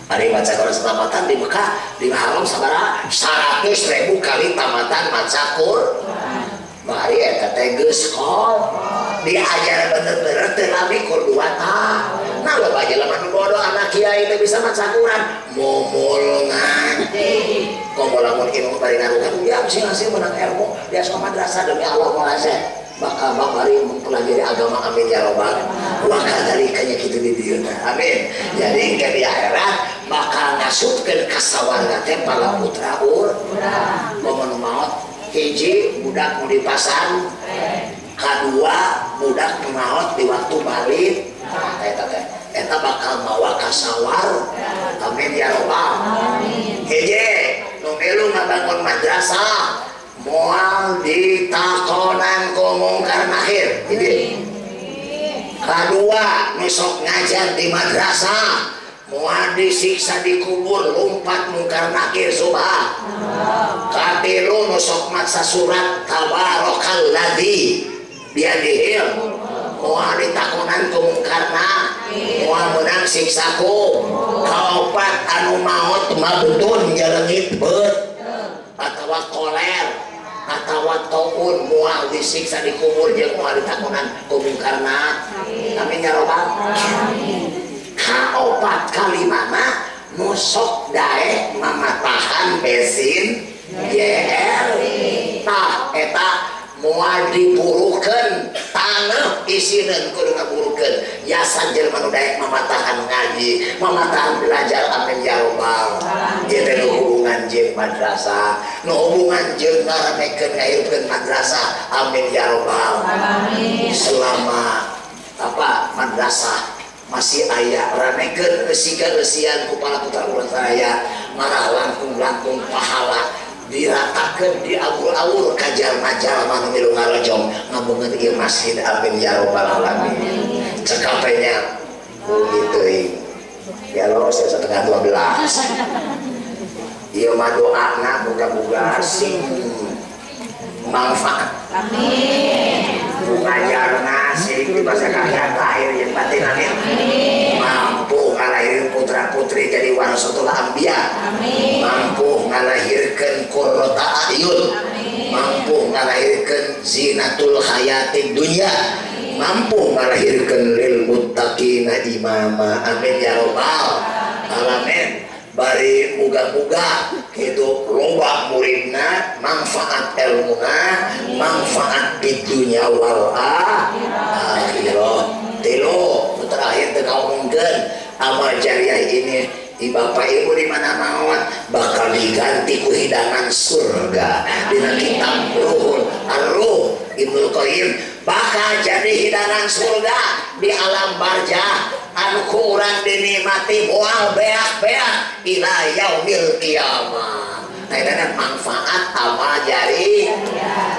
ari maca Quran satamatan di Mekah di Haram sabaraha 100.000 kali tamatan maca Quran mari eta teh geus kol diajar bener-bener teu lami kur 2 tahun. Nah loba jelema nu bodoh anak kiai teh bisa maca Quran mumul ngaji komo lamun ilmu bari ngarukan dia sing hasil menang ilmu dia sok madrasah demi Allah moal bakal bari mempelajari agama amin ya robbal wa kadzalika nya kitu di dieu amin. Jadi ke di akhirat bakal ngasupkeun ka sawarga teh para putra urang komo nu maot hiji budak nu dipasang kadua budak nu maot di waktu balik eta teh eta bakal mawa ka sawar amin ya robbal alamin. Hiji nu milu ngabangun madrasah moal ditakonan ku mungkar nakir. Hiji kadua nu sok ngajar di madrasah Moal disiksa di kubur lompat mungkar nakir subhanallah. Katilu nu sok maca surat tabarakalladzi biyadihil moal ditakonan ku mungkar nakir moal meunang siksa ku. Kaopat anu maot mabutun nyerengit beut atawa koler atawa taun moal disiksa di kubur jeung moal ditakonan ku mungkar nakir. Amin ya robbal alamin. Kaopat kalimana nusok daek mamatahan bensin YR tah eta moal diburukeun taneuh isineun kudu ngaburukeun jasa jelema nu daek mamatahan ngaji mamatahan belajar. Amin ya robbal alamin. Ieu teh hubungan jeung madrasah nu hubungan jeung ngaramekeun ngahirupkeun madrasah. Amin ya robbal alamin. Selama apa madrasah masih aya ramekeun eusian ku para putra urang saraya marah langkung-langkung pahala diratakeun diawur-awur ka jalma-jalma nu milu ngarojong ngabungeun ieu masjid. Amin ya robbal alamin. Cekapenya teuing ya lo 11:30 ieu mah doana muga-muga sing manfaat. Amin. Ngajarna sing dibasa kakak lahir yang batin. Amin. Mampu ngalahirkeun putra putri jadi warasatul anbiya. Amin. Mampu ngalahirkeun qurrata a'yun. Mampu ngalahirkeun zinatul hayatid dunya. Mampu ngalahirkeun lil muttaqina imama. Amin ya robbal alamin. Bari muga-muga hidup loba muridna manfaat ilmuna manfaat di dunya wal akhirah. Tilu terakhir teu ngomongkeun amal jariah ini di bapak ibu di mana maot bakal diganti ku hidangan surga. Dina kitab Ruhul Ar-Ruh Ibnul Qayyim bakal jadi hidangan surga di alam barzah anu ku urang dinikmati moal beak-beak ila yaumil kiamah. Nah eta manfaat amal jari.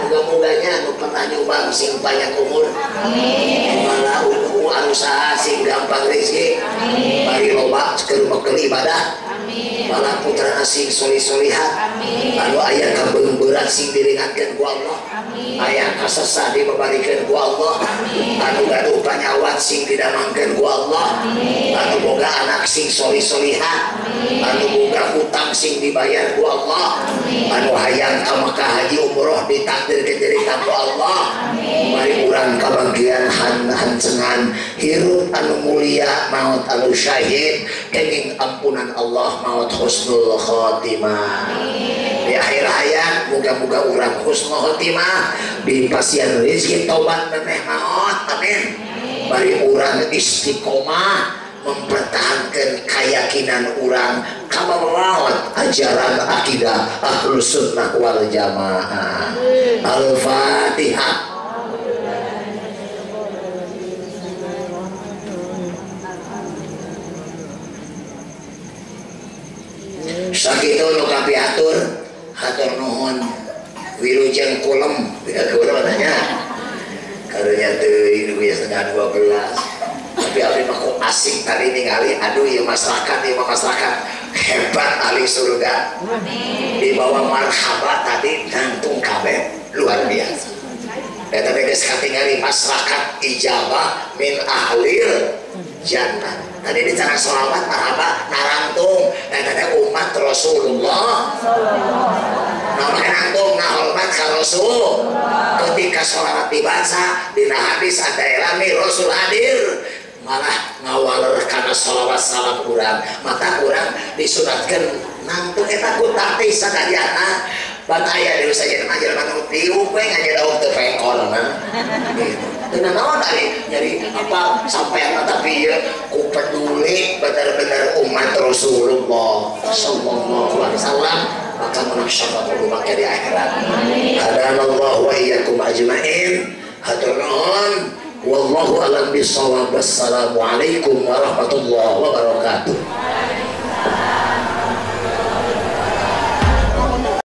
Muga-muganya anu pernah nyumbang sing panjang umur. Amin. Malah anu usaha sing gampang rezeki. Amin. Bari loba keur mekel ibadah. Amin. Malah putra sing solih-solihat. Amin. Anu aya kabeungbeurang sing diringankeun ku Allah. Amin. Aya kasesah dibabarikeun ku Allah. Amin. Anu gaduh panyawat sing didamangkeun ku Allah. Amin. Anu boga anak sing solih-solihat. Amin. Anu boga hutang sing dibayar ku Allah. Amin. Anu hayang ka Mekah haji umroh ditakdirkeun jadi tamu Allah. Amin. Mari urang kabagian hancengan hirup anu mulia maut anu syahid kenging ampunan Allah maut husnul khotimah. Di akhir hayat muga-muga urang husnul khotimah di pasian rezeki tobat memeh maut. Amin. Bari urang istiqomah mempertahankan keyakinan urang kabawaot ajaran akidah Ahlus Sunnah wal Jamaah. Al-Fatihah. Sakitu nu kapiatur hatur nuhun wilujeng kulem kulem tanya karunya teuing geus 11:30. Tapi abdi mah kok asing tadi ningali aduh ieu masyarakat hebat ahli surga. Di bawah marhaba tadi nangtung kabeh luar biasa. Eta teh geus katingali masyarakat ijabah min ahlil jannah. Tadi di cara sholawat marhaba narangtung eta teh umat Rasulullah. Nah make nangtung ngahormat ka Rasul. Ketika sholawat dibaca dina hadis ada elami Rasul hadir malah ngawaler kana sholawat salam urang mata urang disunatkeun nangtung eta ku tatih sadayana ban aya deui saja jelema nu tiup we ngajedauk teu pengkolna gitu. Teu naon ari nyari apa sampean tapi ieu ku peduli bener-bener umat Rasulullah sallallahu alaihi wasallam maka menang syafaat umat di akhirat. Hadanallahu wa iyyakum ajmain. Hatur nuhun. Wallahu a'lam bishawab. Wassalamualaikum warahmatullahi wabarakatuh.